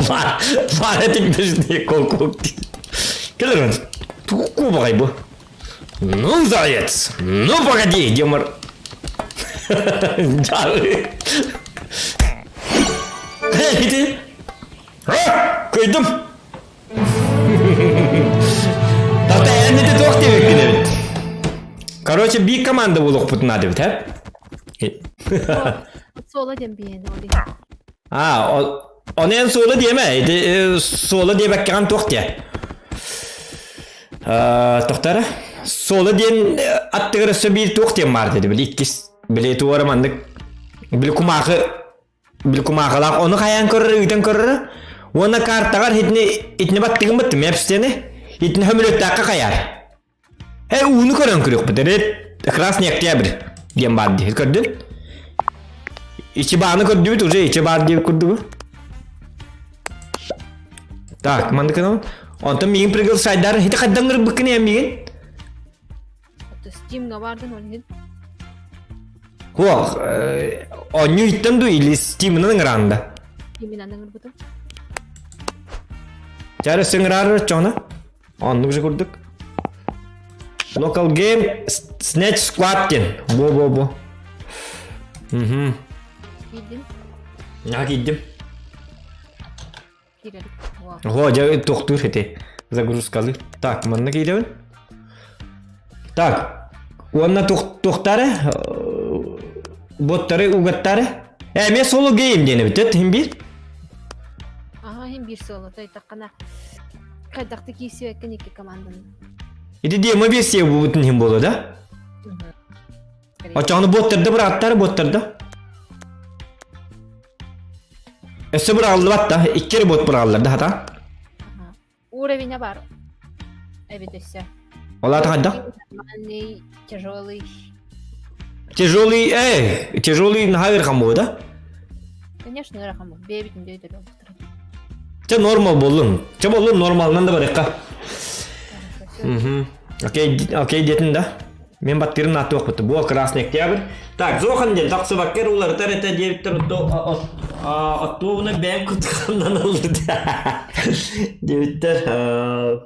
Бар, бар этик бежди, кол кол. Келер Ку багай бу. Ну, заяц, ну погоди, Демар. Ити. Кыйдым. Тата эннете туох диэбиккин эбит. Короче, биир команда буолуохпутун наада эбит, э? Суола диэн биэни ол А, ону эн суола диэмэ, ити суола диэбэккэҕин туох диэ? Тохтара? Суола диэн аттыгар өссө биир туох диэн баар диэди, били иккис, били туора маннык, били кумаахы били кумаахылаах ону хайаан көрөр ыытан көрөрө уонна картаҕар итини итини баттыгын баттым эпстени итини хөмүлөттаахха хайаар э ууну көрөн көрүөхпүт эрэ красный октябрь диэн баар дии көрдүн ичи бааны көрдүбүт уже ичи баар диэбит курдугу так маннык онтон миигин приглашайдар ити хайдан ырбыккын эн миигин Steam'га бардын ол иһин. Суох, оонньуу иттэн дуу или Steam'ынан ыҥыраанда? Steam'ынан ыҥырбытым. Чары сыҥыраар чоно. Оннук же курдук. Local game Snatch Squad диэн. Бу бу бу. Мгм. Киирдим. Наха киирдим. Киирэлик. О, дьэ тохтуур ити. Загрузкалыы. Так, манна киирэбин. Так, уонна туохтары боттары угаттары. Э, эмиэ соло гейм диэн эбит, иһин биир. Аха, иһин биир соло. Тойтаххана хайдахты киирсибэккин икки команданы. Ити демо версия буолбутун иһин буолуо да? Оччоҕуна боттарда бырааттар боттарда. Өссө быраҕыллыбат да, икки эрэ бот быраҕыллар да хата. Уровень бар. Эбит өссө. Ол аата хайдах? Нормальный, тяжелый. Тяжелый, эй, тяжелый наһаа ыарахан буолуо да? Конечно, ыарахан буолуо. Бэйэбитин дөйдөрү олохтору. Чэ нормал буоллун. Чэ буоллун нормалынан да барыахха. Окей, окей диэтин да. Мен баттыырым нааттыахпыт. Бу Красный Октябрь. Так, Зохан диэн тахсыбаккар уларытар этэ диэбиттэр оттуобуна бэйэм кутуканнан ыллы диэбиттэр.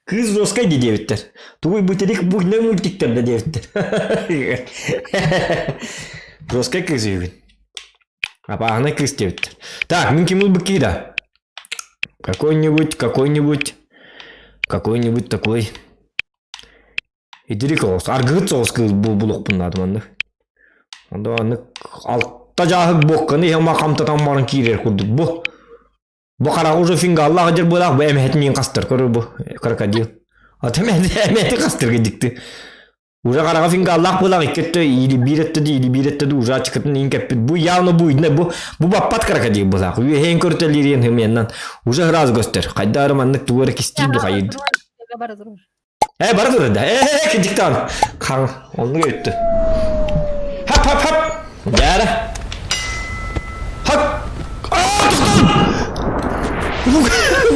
Кыыс жесткай ди диэбиттэр. Тугуй бу бугнай мультиктар да диэбиттэр. Жесткай кыыс үһүгүн. Апааһынай кыыс диэбиттэр. Так, мин ким ылбыккый да? Какой-нибудь, какой-нибудь, какой-нибудь такой. Итирик оҕус, аргыһыт соҕус кыыс булуохпун наада маннык. Онда маннык алта дьааһык буокканы иһэн хамтатан баран киирэр курдук бу. Бу хараҕа уже фингаллаах дьэр буолаах бу эмэһэтин иин хастар көрөр бу крокодил. Ата эмэһэти хастырга дикти. Уже хараҕа фингаллаах буолан икки өттө или биир өттө дии, или биир өттө дуу уже ачыкытын иин кэппит. Бу явно бу үйдүнэ бу бу баппат крокодил буолаах. Үөһээн көртөлиириэн хымыяннан уже сразу көстөр. Хайда ары маннык тугу эрэ кистиир ду хайыр. Бара турар. Э бара турар да. Э кидиктан. Хаң оннук өттү. Хап хап хап. Дяра. Хап. Аа тохтон.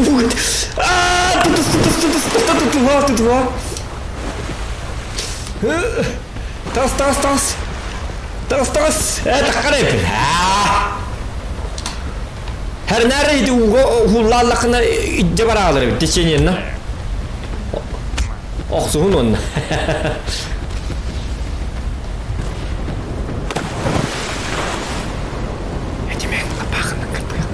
Бугут. Аа тутус тутус тутус тутус тутус тутус. Тас, тас, тас! Тас, тас! Это харепин! Her nerede ugo hullalakına idde baralar bitti çenyenine. Охсуһун онна. Этимен лапахынан кырпыйа.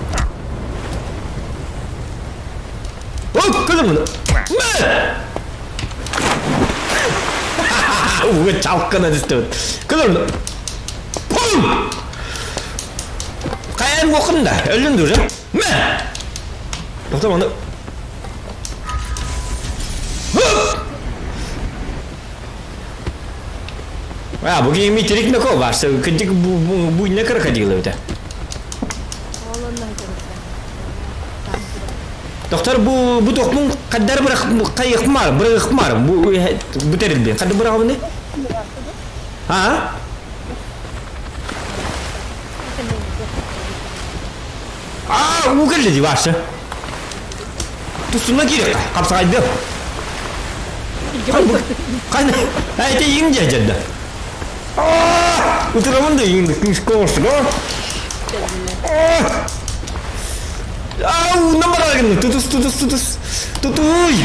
Ой, көлөмүн. Ууга чалкына түстүбүт. Көлөмүн. Пум! Хайан уокунда, өлүн уже. Мэ! Потом аны А, бу киһи митерик нако барса, кырдьык бу бу бу не крокодил эбитэ. Ол онно көрүстэ. Доктор бу бу тохмун каддар бырах кайыкмар, бырахмар бу бу терилби. Каддар бырахмын? А? А, уу кэллэ дии баарса. Тустунна киирэ хапсаҕайдыам. Хана, эти иҥ дьэ Утурамын да иҥ кыыс Ау, намарагын, тутус, тутус, тутус, тутуй.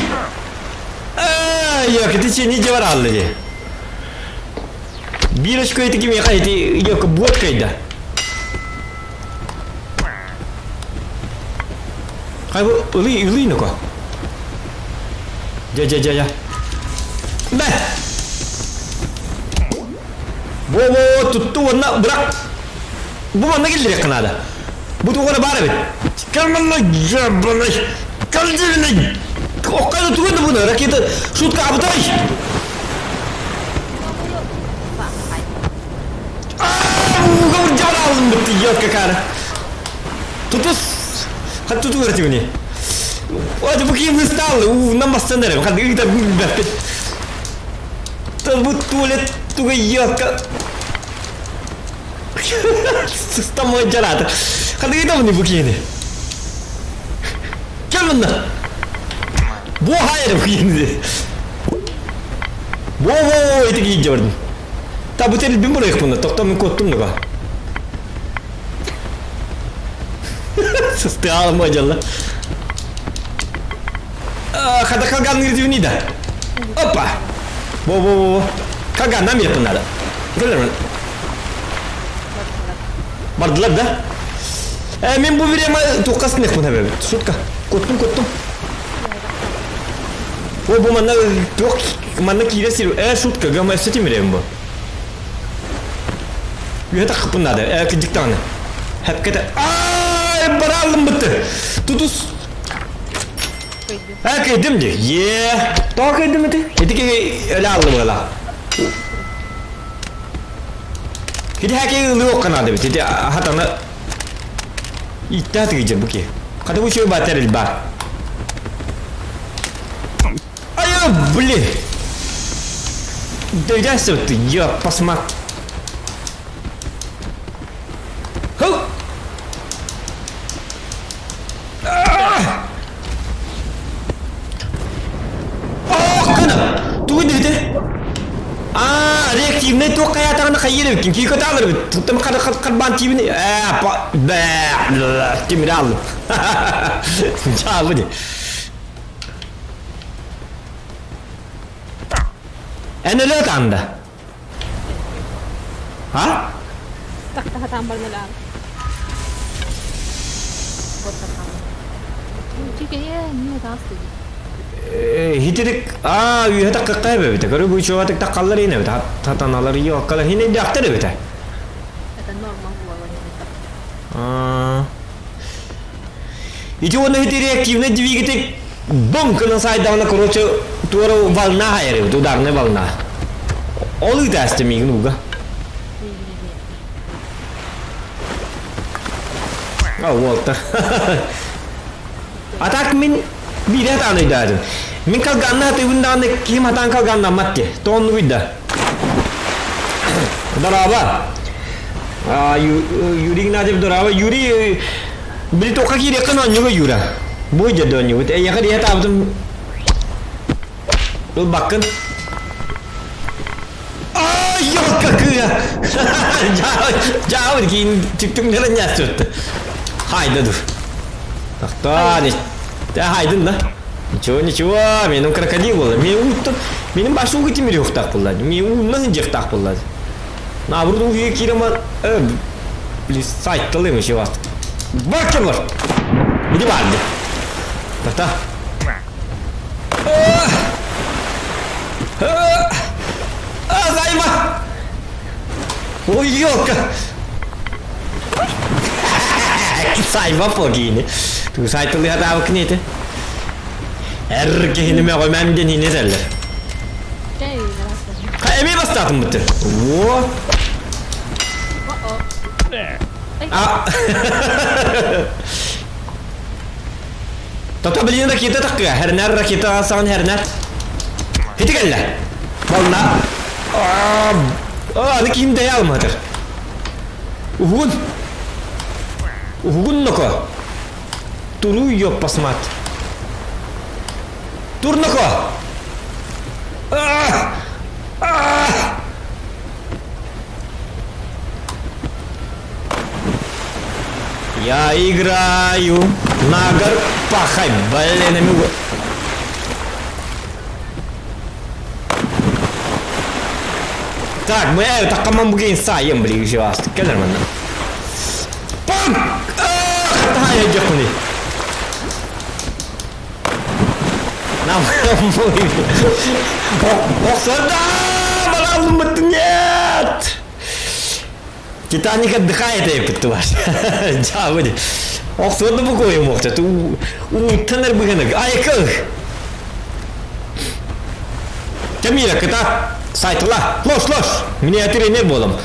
Ай, як, ти не дьавараллы ди. Бирочка эти кимиэхэ ити ёка буот кайда. Хай бу ылый ылый ноко. Дьэ дьэ дьэ дьэ. Бэ! Во-во тутту уонна бырах. Бу манна киллэриэххэ наада. Бу туох эрэ баар эбит. Кэл манна дьабанай. Кэл дьибинэй. Оккайда тугу да буну ракета шутка абытай. Ууга дьараалым бытты ёлка кара. Тутус. Хат туту көртүгүнэ. Ой, бу ким ыстаалы, уунан бастан эрэ. Хат ыыта билбэппит. Бу туалет туга ёлка. Сыстаммай дьараата. Хат ыытабын бу киһини. Кэл манна. Бу хайыр бу киһини. Во-во, ити киһи дьабардым. Та бу тэрилбин бырайыкпын тохто мин куоттум нуга. Сыстыалым дьалла. Хата калган гирдивни да. Опа! Во-во-во. Калган нам еппин надо. Бардылар да? Э, мен бу время туққасын эбит. Шутка. Куоттум, куоттум. О, бу манна туох манна киирэ сир. Э, шутка, гама өссө тимирэбин бу. Үһэ тахпын надо. Э, кырдьык даҕаны. Хэпкэтэ. Аа, барааллым бытты. Тутус. Э, кыйдым ди. Е, тоҕо кыйдым ити? Ити киһи өлө аллы была. Ити хәки ылыок надо бит. Ити хатана Иттää тыгыдьыр бу киһи. Хата бу үчүгэй баатар элбаа. Ай, блин! Да ты, я посмотри. Ху! Ох, тугу диэбитэ? Аа, реактивнай туох хайаатаҕына хайыыр эбиккин киһи көтө эбит. Туттам харбаан тиибин ээ бээ тимири аллым. Дьаабы ди. Эн өлө таанда. А? Тахтахатаан барналаан. Хитирик аа үөһэ таккакка эбэбитэ. Көрү бу чугатык таккаллар ине эбит. Татаналар иоккалар хине дяхтар эбитэ. Это норма буолар Аа. Ити уонна ити реактивный двигатель бум гынан сайдаҕына короче туора волна хайар эбит, ударная волна. Ол ыытаасты миигин ууга. А, уолтар. А так мин биирэ атаан өйдөөтүм. Мин калганна атыыбын даҕаны киһим атаан калганнаммат ди. Тооннугуй да. Дорообо. Юрий Игнатьев дорообо. Юрий били туохха киириэххин оонньууга Юра. Бу дьэ оонньуубут. Эйиэхэ диэхэ таабытым ылбаккын. Ай, ёлка кыа! Дьаабыр киин түктүҥнэрэн ньаастырты. Хайда dur. Тохтоо, не хайдын да. Ничего, ничего, менин крокодил буолла. Мен ууттан, менин баш ууга тимириохтаах буолла. Мен ууннан сылдьыахтаах буолла. Наоборот ууга киирэн блин, сайтталыым еще вас. Бакке бар! Иди барды. Тоқта. А, займа! Ой, елка! Сайма погини. Ту сайтылы хатаабыккын ити. Эр киһини мөҕүмэм диэн иһини этэллэр. Эмиэ бастаатым быты. Во! А. Тото билин ракета таккыа. Хернер ракета саҕан хернер. Хити кэллэ. Бална. Аны ким да алматыр. Уһугун. Уһугун ноко. Туру ёппасмат. Тур ноко. Я играю на гарпахай, блин, я могу. Так, мы такаман бугин саем, блин, еще раз. Кэлэр манна. Пам! Хатая дьохуни. Нам Охсорда! Балалымыт нет! Титаник отдыхает, эй, ваш. Дьаабы. Охсорду бу койум охта. Ууттан эрбыгыныг. Айкыл! Камила, кыта сайтла. Лош, лош! Мне тренер болом.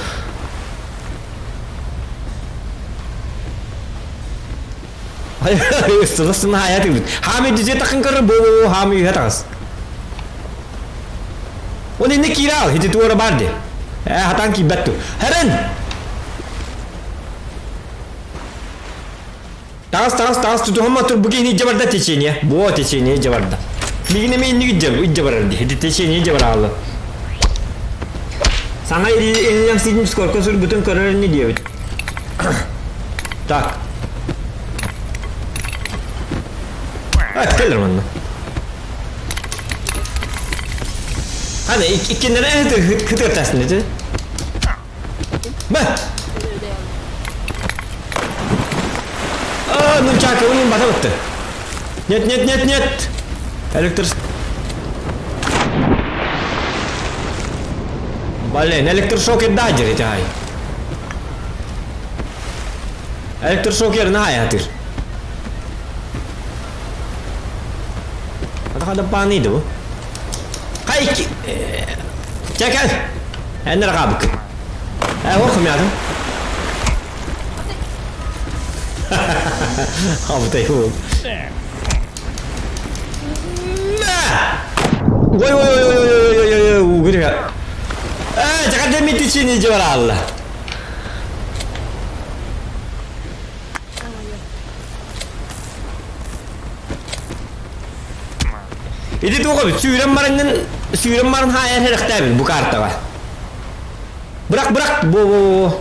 Сылысына хаят Хами дүзе тақын көрі бу хами үйе тағыз. Оны не кирал, хити туара барды. Э, хатан кибетту. Хәрен! Тағыз, тағыз, тағыз, тутухамма тур бугини жабарда течение. Бу течение жабарда. Мигине мен не жаб, жабарды. Хити течение жабаралы. Саңа илем сидим сколько сүр бүтүн көрөр не диэбит. Так. А, кэлэр манна. Hadi иккиннere хытыр тасın dedi. Б. А, ну чака, он бата бытты. Нет, нет, нет, нет. Электр... Блин, электрошокер дадер ити ай. Электрошокер на атыр. Хада паны ду. Хай Чекал. Эн рагабык. Э, охум ядым. Абытай ху. Ой ой ой ой ой ой ой ой угря. Э, чакат митичини жоралла. Ити туох эбит сүүрэн бараннын сүүрэн баран хаайар хэрэхтээбин бу картаҕа. Бырах бырах бу бу бу.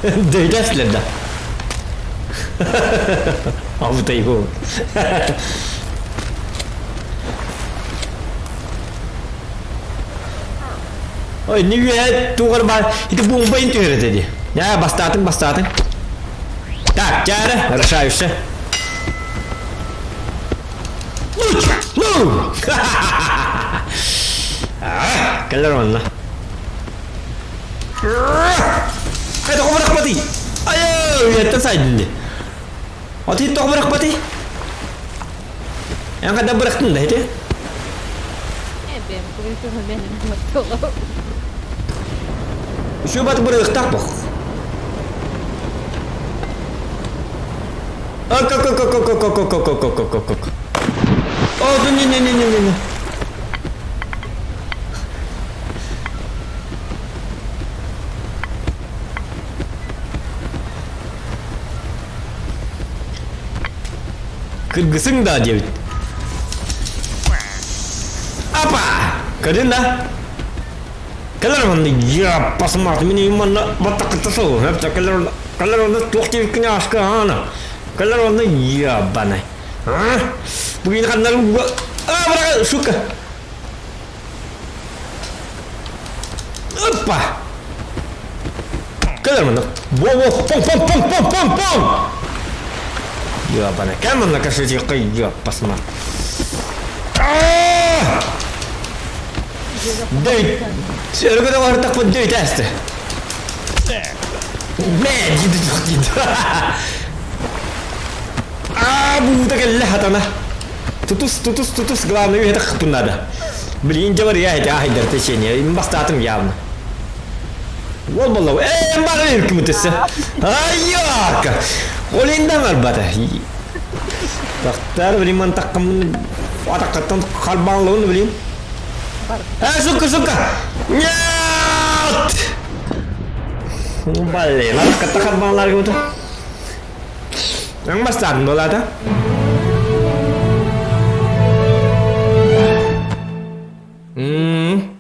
Дөйдөслөр да. Абытай бу. Ой, не үөһэ тугар бар. Ити бомбайын түһэрэтэ дии. Я бастаатыҥ, бастаатыҥ. Так, чаара, решаешься. Луч! Ну! Кэлэр онно. Это тоҕо бырахпатый? Айы, үйэттэн сайдын дии. Ати тоҕо бырахпатый? Эн хада бырахтын да ити? Эбэм көмө Үчүгэй бат бырыахтаах бох. Ок-ок-ок-ок-ок-ок-ок-ок-ок-ок-ок. О, не не не не не не. Кыргысың да диэбит. Апа! Көрдүн да? Кэлэр манна я посмотри, мин манна баттакыта сол. Эпта кэлэр кэлэр онно туох диэбиккин ааска аана. Кэлэр онно ебаный. А? Бүгүн ханнар А, бра, сука. Опа! Кэлэр манна. Во-во, пом-пом-пом-пом-пом-пом! Ебаный. Кэл манна кошелька, ебасма. А! Дөй. Өргөдө барытакпын дөй тәсті. Мэ, дейді жоқ дейді. А, бу кэллэ хатана. Тутус, тутус, тутус, главное, это хапын надо. Блин, говори, я эти ахайдар течение. Им бастатым явно. Ол болла. Э, бары үркүмүтөсө. Айяка. Олиндан арбата. Тахтар, блин, ман таккам атаккаттан халбанлыгын, блин. А, сука, сука! Нет! Ну, блин, атаккатта халбанлар кебит. Аң бастадым болады. М.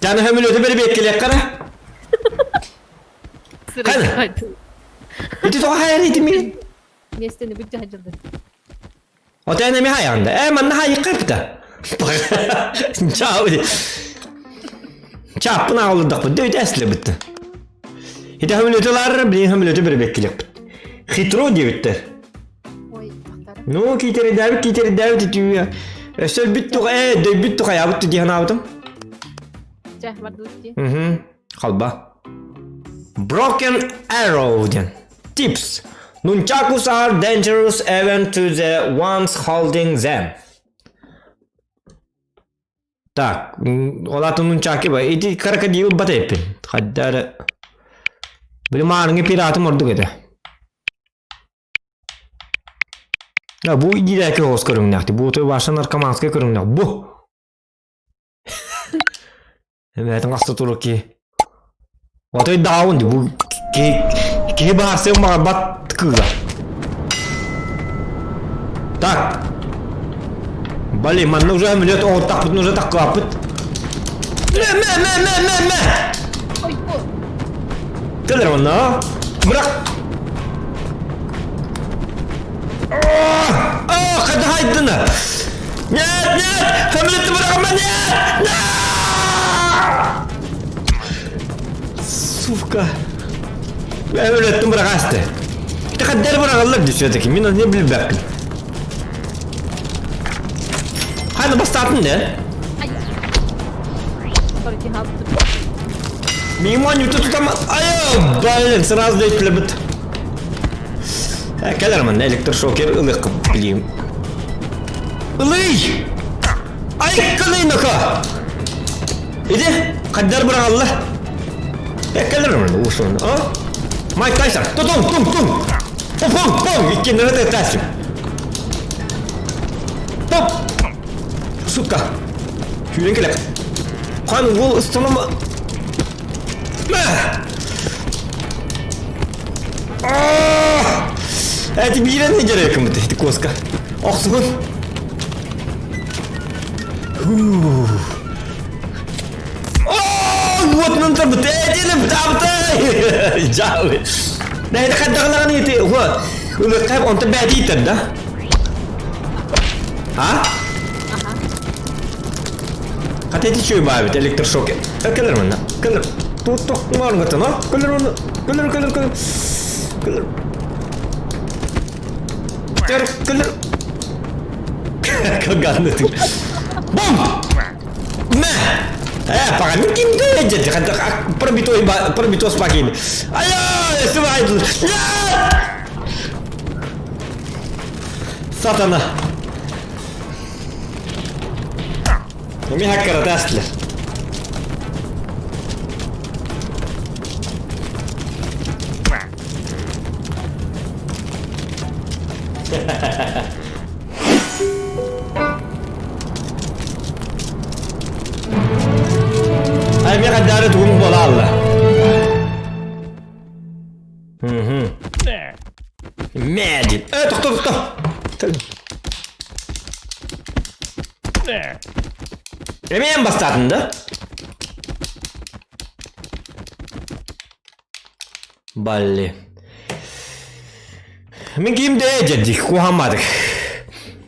Жаны хөмүлөтү бери беккелек кара. Қана? Ити тоҕо хайар ити мин? Миэстэни бүт дьаһайдыллар. Ота эми хайаанда. Э, манна хайыккапта. Чао. Чаппын аҕалырдахпыт, дөйт эслебит. Ити хөмүлөтү блин хөмүлөтү бери беккелек. Хитро диэбиттэр. Ой, бахтара. Ну, киитеридээбит, киитеридээбит итүүэ. Өссө өлбүт туха, э, дөйбүт тухайаабыт диэн аабытым. Чэ, бардыбыт дии. Угу. Халба. Broken Arrow диэн. Tips. Nunchakus are dangerous even to the ones holding them. Так, ол атын нунчаки ба. Ити крокодил бат эппин. Хаддары. Били маарыҥы пиратым ордук этэ. Да, бу идиэки оҕус көрүҥнээх. Бу той баша наркоманскай көрүҥнээх. Бу. Эбээтин хаста туру ки. Отой даун ди бу ки киһи баарсыан баҕарбат кыыла. Так. Блин, манна уже амулет оҕуттахпытын уже таккылаппыт. Мэ мэ мэ мэ мэ мэ. Ой, бу. Кэлэр онно. Бырах. А, хада хайдына. Нет, нет, амулетты бырахма, нет! Нет! Сука. Амулеттин бырахасты. Тахаддар быраҕаллар дии все-таки. Мин оны билбэппин. Ханы бастаатын да? Ай. Короче, хаалбытым. Мимо тутама. Ай, блин, сразу дөйтүлэбит. Кэлэр манна электрошокер ылык билим. Ылый! Ай, кылый нока! Иди, хаддар быраҕалла. Кэлэр манна уусун, а? Майк Тайсон, тутун, тун, тун! Пум, пум, иккиннere тәсим. Топ! Сука! Сүүрэн кэлэ. Хан ол ысталама. Мә! Эти биирэн дьэрэ ити куоска. Охсугун. О, вот нан тарбыт. Эдилим табты. Жалы. Нэ хаддагалаган ити. Вот. Улы кайп онта бәдитер да? А? Аха. Хата ити чуй баабит электрошок. Кэлэр манна. Кэлэр. Тут тохмар гатана. Кэлэр манна. Кэлэр кэлэр кэлэр. Кэлэр. Кэлэр кэлэр. Каганы ты. Бум! Мэ! Э, пока ну ким ты едет, пробитой пробитой спокойно. Алло, сувай. Нет! Сатана. Эмиэ хаккарата астылар. Ай, миэхэ дары тугум буола алла. Мэдит. Э, тохто, тохто. Эмиэ эн бастаатын да? Балли. Мин ким дээ дьэрдик куһамматык.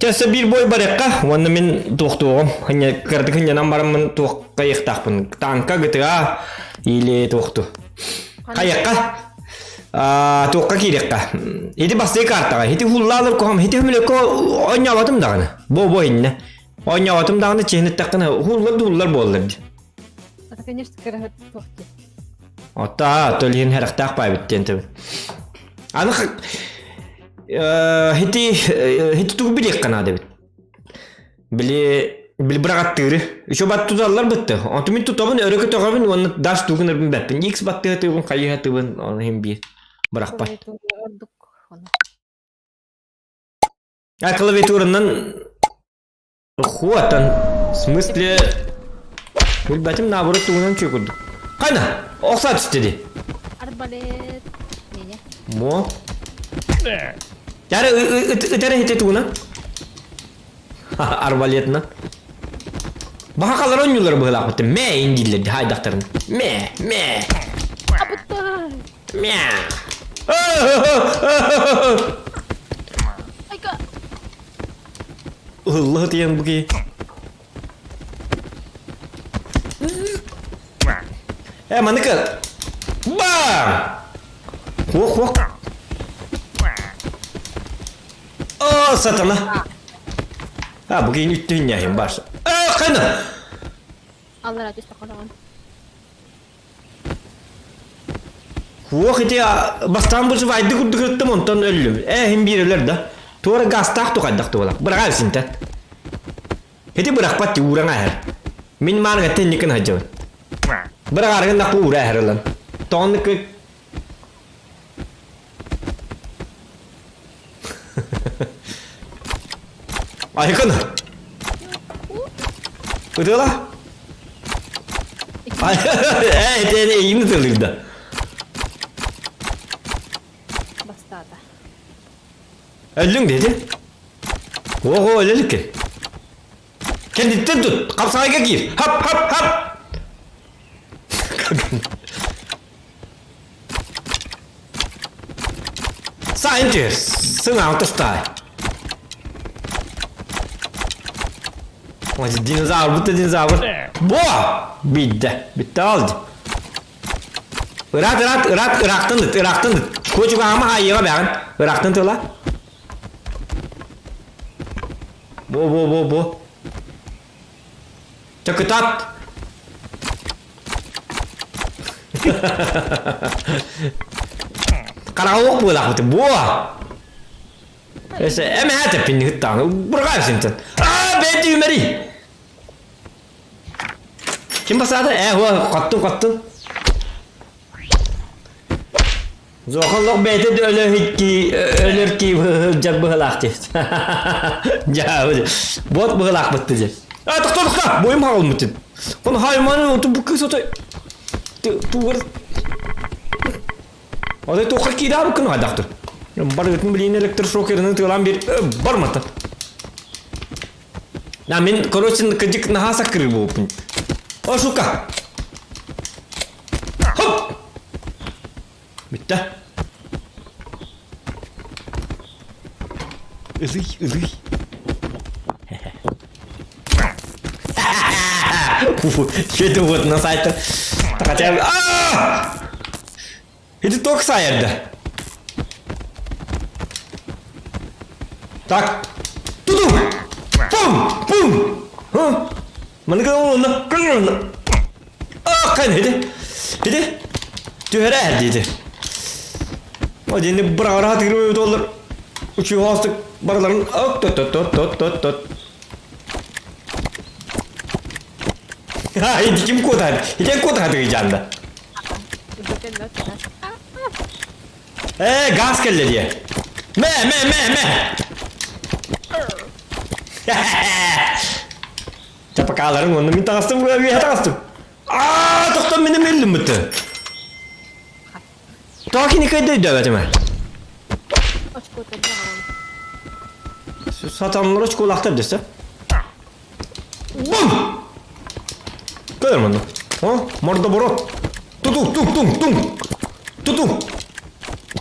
Чэсэ биир бой барыахха, уонна мин туохтуоҕум, кыратык хынньанан бараммын туох кайыахтаахпын. Танка ГТА или туохту. Хайыахха? Туохха киириэххэ? Ити бастыы картаҕа, ити хуллаалар куһам, ити хөмүлөккө оонньообатым даҕаны. Бо-бо иннэ. Оонньообатым даҕаны чиһинэттэххинэ хуллар да хуллар буоллар дии. Это, конечно, кыраһыт туох дии. Оттаа, төлүһүн хэрэхтээх баайбыт диэн тэбин. Аны хити хити тугу билиэххэ наада эбит. Били били быраҕаттыыры. Еще бат туталлар бытты. Онту мин тутабын, өрө көтөҕөбүн уонна даш тугун өрбүн бэппин. X баттыһатыыбын, хайыһатыыбын, оны иһин биир бырахпат. Ордук ону. А клавиатуранан Хуотан. В смысле... Билбэтим наоборот тугунан чүй курдук. Кайна! Охса түсті ди. Арбалет. Нене. Мо. Яра ытара хите тугунан. Арбалетна. Баха қалар ойнулар быһылаах бытты. Мэ индиллер хайдахтарын. Мэ, мэ. Абытта. Мя. Айка. Ылла диэн бу киһи. Э, маныка. Бам! Хуох, хуох. О, сатана. А, бу киһини үттүһүн бар. Э, қайна? Аллара түстэ хараҕын. Хуох ити бастаан бу сыбайды курдук ыттым, онтон өллүм. Э, иһин биир өлөр да. Туора газтаах тухайдах туола. Быраҕа синтэн. Ити бырахпат ти уураҥа эһэр. Мин маарга тенникин хаджабын. Быраҕарыгын наху уура эһэр ылан. Тоҕоннук Айкын! Ытыала? Ээ, итини эйигин ытылыыр да. Бастаата. Өллүҥ диэти. Ого, өлөлүккэ. Кэнниттэн тут, хапсаҕайга киир. Хап, хап, хап. Сайын түһэр, сыҥааҕын тостаай. Динозавр, будто динозавр. Бо! Бидде. Битте алды. Ыраат, ыраат, ыраат, ыраахтан ыт, ыраахтан ыт. Кочугаама хайыга бэҕин. Ыраахтан тыла. Бо, бо, бо, бо. Чакытат! Хараҕа буолаахпыт буо! Эсэ эмэһэ тэппинни ыттааны бырҕаев синтэн. Аа бэйти үмэри! Ким басаата? Э, хуа, хаттын, хаттын. Зохоллох бэйэтэ да өлөр өлөр ки сылдьар быһылаах дии. Дьаа, бот быһылаахпыт дии. А, тохто, тохто, бойум хаалмытын. Оны хайманы оту бу кыз отой тугар Отой туохха киидаабыккын хайдахтыр. Барыгытын билиин электрошокерынан тыалаан бир бармата. На мин, короче, кыдьык наһаа саккырыы буолбуппун. О, сука! Хоп! Бүттэ. Ылый, ылый. Что вот на сайте? Хотя бы... Ити ток сайарда. Так. Туту! Пум! Пум! Ха? Маныка онна, кылына. А, кан хити. Хити. Түһэрэ диэти. О, дени быраҕара тыгыры доллар. Учуһаастык барыларын ок тот тот тот тот тот тот. Ити ким куотаһар? Ити куотаһар дьаанда. Ээ, газ кэллэ диэ. Мэ, мэ, мэ, мэ. Чапакааларың онно мин таҕыстым, үөһэ таҕыстым. Аа, тохтон минем өллүм бытты. Тоҕо кини кыайда өйдөөбөтүм ээ. Сатаммыр очколаахтар дэсэ. Бум! Көр манна. О, мордоборот. Туту, ту, тум, тум. Туту.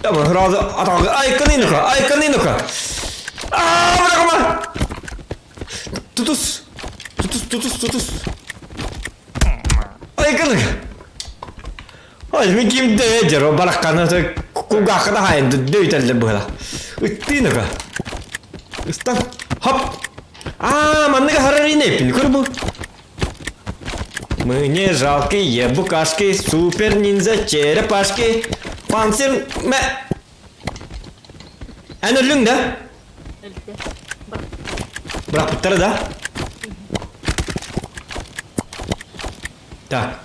Давай, сразу атаҕы. Ай, каныйныка, ай, каныйныка. Аа, бырахма! Тутус. Тутус, тутус, тутус. Ай, каныйныка. Ой, мин ким дөйө барахханы кулгаахха да хаайын дөйтэллэр быһыла. Ыттыыныка. Ыстан. Хоп. Аа, манныга харарыйын эппин. Көр бу. Мы не жалкие букашки, супер ниндзя черепашки. Панцирь мэ. Эн өллүҥ да? Өлдө. Бырахпыттара да? Так.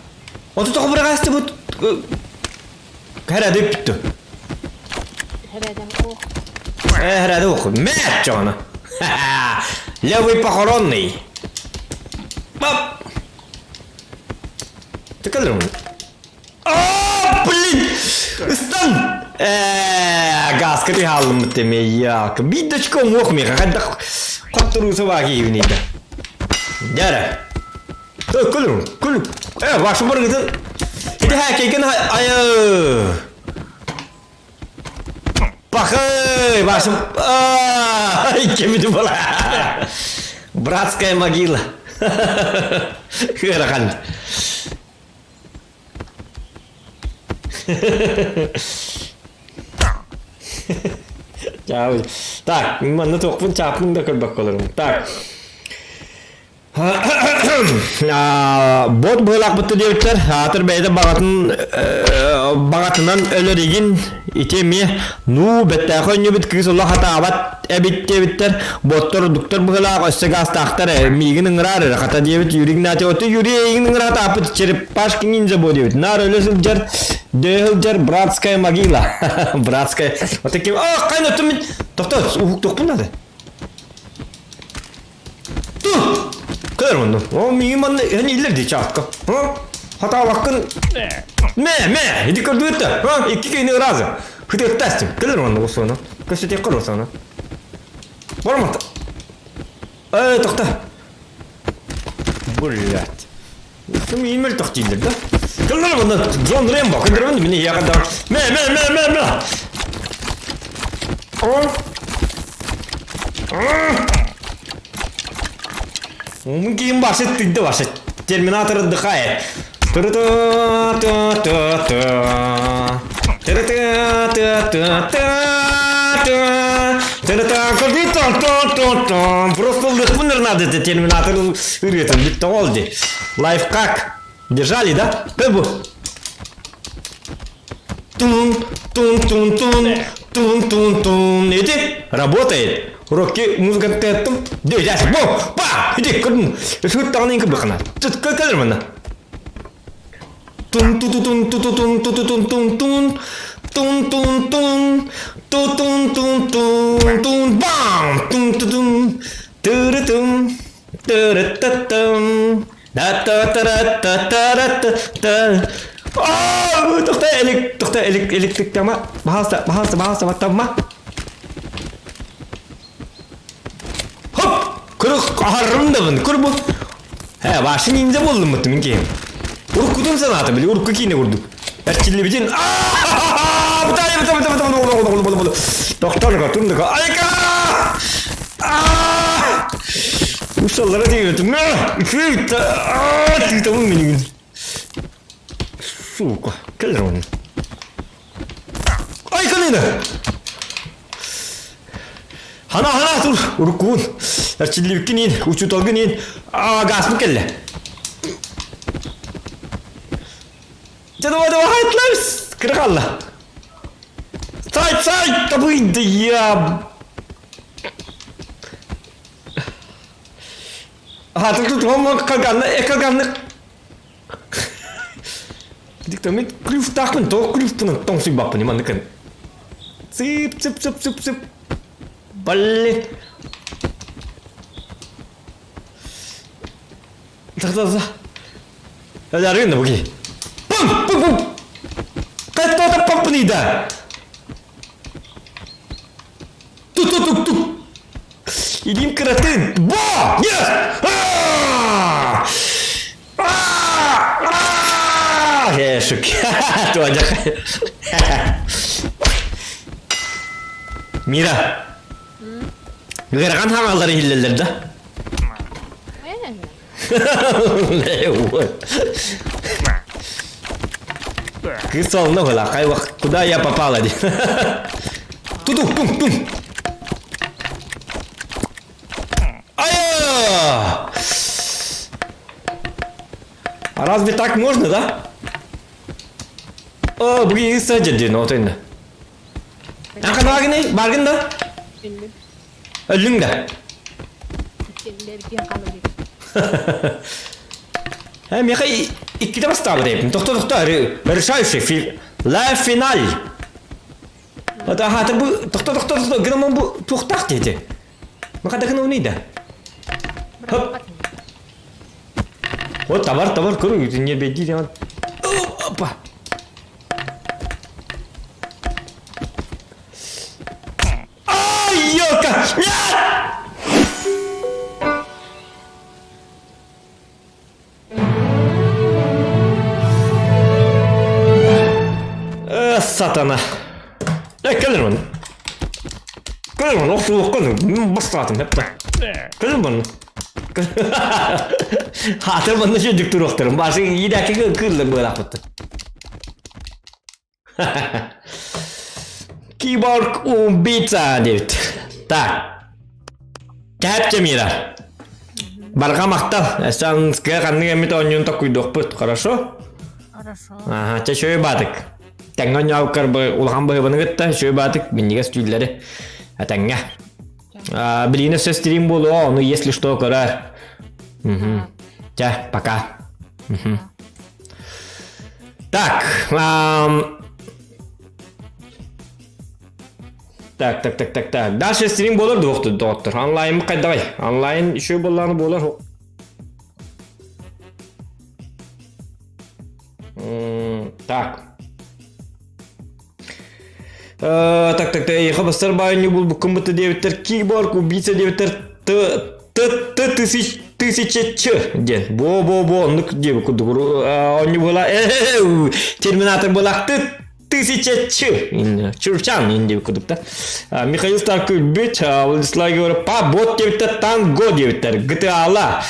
Оту тоҕо быраҕаастыбыт? Хэрээдэ бүттү. Хэрээдэ ох. Хэрээдэ ох. Мэ чоҕоно. Левый похоронный. Бап. Тыкалырым. А, блин! Ыстан! Ээ, газка тыһааллыммыт эмиэ Биир дочка уҥуох миэхэ хайдах хотторуу собаки киһибиний да. Дьэ Күл, күл. Э, ваша барыгытын. Ити хакейген айы. Пахай, ваша... Ай, кемити була. Братская могила. Ыарахан. Так, манна туохпун чааппын да көрбөккө олорум. Так. Бот быһыылаахпытта диэбиттэр, аатыр бэйэтэ баҕатын баҕатынан өлөр игин ити эмиэ нуу бэттээхэй өнньүбүт кыыс олох атаабат эбит диэбиттэр, боттор дуктар быһыылаах өссө гаастаахтар ээ миигин ыҥыраар эрэ хата диэбит Юрий Игнатьев оту Юрий эйигин ыҥыра атааппыт черепашки ниндзя буо диэбит наар өлө сылдьар дөйө сылдьар братская могила братская вот таким а хайна оттон мин тохтоо уһуктуохпун наада Туh! Көр онно. О, миигин манна эн иллэр дии чаатка. О, хатаабаккын. Мэ, мэ, иди көрдүгүт да. А, икки киһини ыраазы. Хытыаттаастым. Кэлэр онно осуона. Көстүтүөххэ осуона. Бармат. Э, тохто. Блять. Миин мөлтөх дииллэр да. Кэлэр онно Джон Рэмбо. Кэлэр мини яҕа Мэ, мэ, мэ, мэ, мэ. О, Ким башит, ты да башит. Терминатор отдыхает. Ту-ту-ту-ту-ту. Ту-ту-ту-ту-ту. Ту-ту-ту-ту-ту. Просто лыхпыныр надо, это терминатор ырытын. Бүттэ ол ди. Лайфхак. Держали, да? Кыбы. Тун, тун, тун, тун, тун, тун, тун. Иди, работает. Уроки музыка тэттым. Дэ, бо, па, иди, көрдүн. Сүт тағын инки бықына. Түт, көлер мына. Тун, ту, ту, тун, ту, ту, тун, ту, ту, тун, тун, тун. Тун, тун, тун. Ту, тун, тун, тун, тун, бам! Тун, ту, тун. Тыры-тун. Тыры-та-тум. Та-та-та-та-та-та-та. Аа, тоқта, элек, тоқта, элек, электрик тама. Пожалуйста, пожалуйста, пожалуйста, тама. Хоп! Көрө аһаррым да бын. Көр бу. Э, башын инде болдум мытты мин кейим. Уруккутун санаата били, урукку киине курдук. Эрчиллибитин. Аа! Бутай, бутай, бутай, бутай, бутай, бутай, бутай, бутай. Тохтор, тундука. Айка! Аа! Ушаллара тиийбэтим. Үчүгэй аа тыытабын минигин. Сука, кэлэр оны. Ай, калина! Хана, хана, тур, уруккуун. Эрчиллибиккин иин, учууталгын иин. Аа, газпыт кэллэ. Дьэ, давай, давай, хайтларс! Кыра хаалла. Сайт, сайт, табыйды, я... Аха, тут тут, он калганны, э, калганны. Мен клювтаахпын, тоҕо клювпунан тоҥсуйбаппын манныкын. Цып, цып, цып, цып, цып. Блин. Да-да-да. Арыгын да буги. Пум, пум, пум. Кайта паппыныйда. Ту-ту-ту-ту. Илиим кыратын. Бо! Yes! Аа! Ээ, Туадьах. Мира. Ыарахан хаҥаллары иһиллэллэр да? Кыыс солно кай куда я попала? Туту, пум, пум. Ай! А разве так можно, да? О, бүгін сәжден отойны. Ақан баргын баргын да? Өлүң да. Э, меха икките бастаабыт эбиппин. Тохто, тохто, решающий ла финаль. Вот аха, бу тохто, тохто, тохто, гынаман бу туохтаах диэти. Махата гына да. Хоп. Вот товар, товар, көрү, не беги, Опа. Ай, елка! Нет! Э, сатана. Э, кэлэр маны. Кэлэр маны, охсулуохха бастаатым, хепта. Кэлэр маны. Хаатыр манна шөдүк туруохтарым. Башы иидээки кыыллар быалаахпыттар. Киборг убийца диэбит. Так. Кэп Мира. Барҕа махтал. Эсэн ханнык эмит оонньуун токуйдуохпут. Хорошо? Хорошо. Ага, чэ шөй баатык. Тэҥҥэ оонньообуккар улахан быһыбаны кытта шөй баатык минньигэс түүллэри. Этэҥҥэ. Билиини өссө стрим буолуо, ону если что көрөр. Угу. Чэ, пока. Угу. Так, так, так, так, так, так. Дальше стрим болар дуохту доҕоттор. Онлайн давай. Онлайн еще болланы болар. Так. Так, так, так, эйиэхэ бастар баайынньык булбуккун бытта диэбиттэр киборг убийца диэбиттэр т т т тысяч тысяча ч диэн бо бо бо оннук диэбит курдук оонньуу буола терминатор буолах т тысяча ч чурчан ин диэбит курдук да Михаил Старк өлбүт Владислав Георгиев па бот диэбиттэр танго диэбиттэр GTA-ла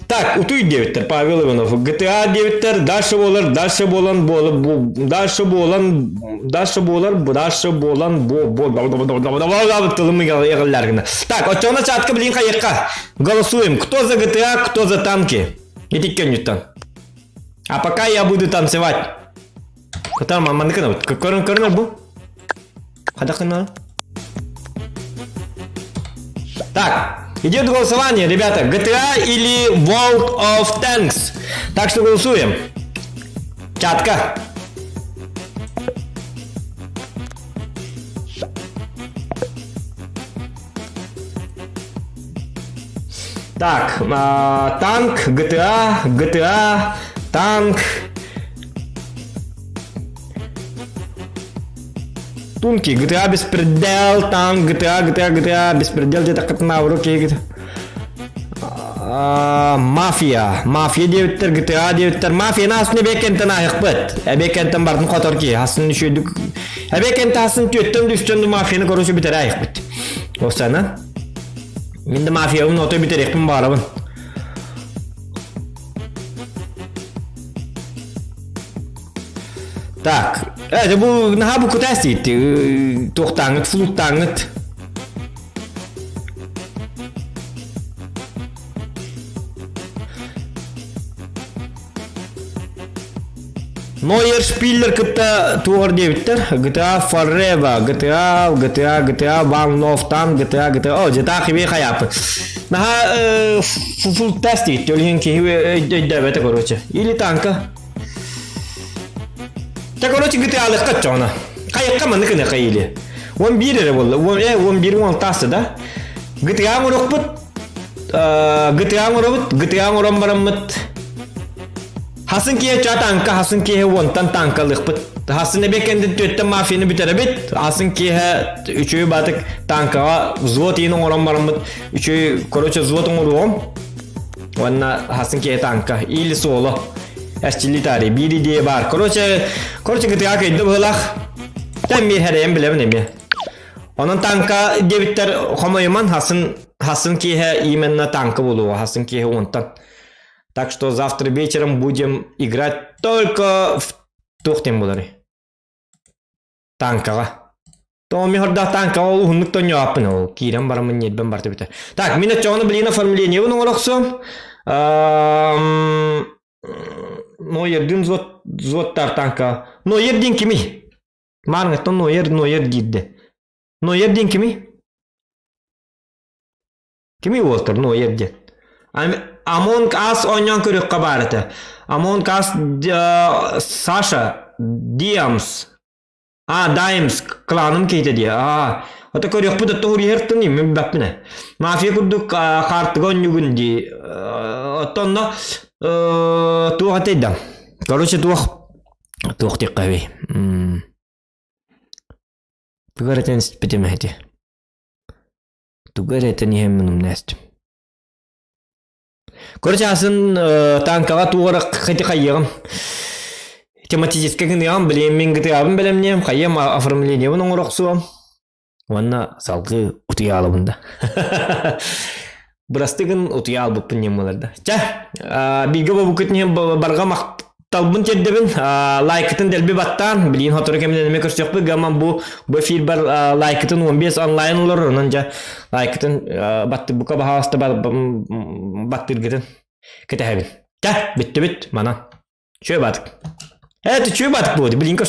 Так, утуй диэбиттэр Павел Иванов. GTA диэбиттэр дальше буолар, дальше буолан буолар, дальше буолан, дальше буолар, дальше буолан, бо, бо, тылым гына. Так, оччоҕуна чатка билин хайыкка. Голосуем. Кто за GTA, кто за танки. Итиккен ньюттан. А пока я буду танцевать. Кытар маманыкын көрүн көрүн бу. Хадакына. Так, идет голосование, ребята. GTA или World of Tanks. Так что голосуем. Чатка. Так, танк, GTA, GTA, танк, Тунки, GTA беспредел, танк, GTA, GTA, GTA, беспредел диэтэххитинэ в руки Мафия, мафия диэбиттэр, GTA диэбиттэр, мафияны асын эбиэккэнтэн аһыахпыт. Эбиэккэнтэн бардын хотор киһи, асын үчүгүйдүк. Эбиэккэнтэн асын түөттэн үстэн мафияны короче бүтэрэ аһыахпыт. Осана. Мин да мафиябын ото бүтэриэхпин баарабын. Так, это бу наһаа бу кутаас диэти туохтааҥҥыт, флуттааҥҥыт. Нойер Шпиллер кытта туоҕар диэбиттэр. GTA Forever, GTA, GTA, GTA, One Love Tank, GTA, GTA. О, GTA хибе хайапы. Наһаа фултас диэбит. Ол иһин киһи өйдөөбөтө короче. Или танка. Та короче GTA-лыкка оччоҕуна. Хайыкка маннык ыныха или. 11 эрэ буолла. 11 16 да. GTA оҥоруохпут. GTA оҥоробут. GTA оҥорон бараммыт. Хасын киһи ча танка, хасын киһи уонтан танкалыахпыт. Хасын эбэ кэннин түөттэн мафияны бүтэрэбит. Хасын киһи үчүгэй баатык танкаҕа взвод иин оҥорон бараммыт. Үчүгэй, короче, взвод оҥоруоҕум. Уонна хасын киһи танка. Или соло. Эрчиллии таарый. Биир идея баар. Короче, короче, GTA кыйды быһылах. Тэн мир хэрэйэн билэбин эмиэ. Онон танка диэбиттэр хомойуман хасын хасын киһи именно танка буолуоҕа. Хасын киһи уонтан. Так что завтра вечером будем играть только в туох диэн буоларый? Танкаҕа. Томи хордаах танкаҕа ол уһуннук тонньооппун ол киирэн бараммын ньиэрбэм барта бүтэ. Так, мин оччоҕуна блин оформлениебын оҥоро охсуом. Нойердин взвод взводтар танка. Нойер диэн кимий? Маарыҥыттан Нойер Нойер диирдэ. Нойер диэн кимий? Кимий уолтар Нойер диэн? Among Us оонньоон көрүөххэ баар этэ. Among Us Саша Диамс А, Даймс кланым киһитэ дии. Аа, ото көрүөхпүт отто уруйартын мин билбэппин ээ. Мафия курдук хаартыга онньугун дии. Оттон онно туох этэй да. Короче, туох туох диэххэ эбий. Тугу эрэ этэн испитим эти. Тугу эрэ этэн иһэммин умнээстим. Короче, асын танкаҕа туох эрэ хати хайыаҕым. Тематическай гыныаҕым, билиэм мин гытыабын бэлэмниэм, хайыам оформлениебын оҥоро охсуом. Уонна салгыы утуйаалабын да. Бырастыы гын утуйаалбыппын диэн буолар да. Чэ, бииргэ буолбуккут иһин барҕа махталбын тиэрдэбин. Лайкытын дэлби баттаан, билигин сотору кэминэн эмиэ көрсүөхпүт. Гаман бу бу эфирбар лайкытын 15 онлайн олорор, онон дьэ лайкытын баттырбыкка баһаалыста баттыргытын кэтэһэбин. Чэ, бүттүбүт, манан. Чүө баатык. Ээ, чүө баатык буолуо, билигин көрсү.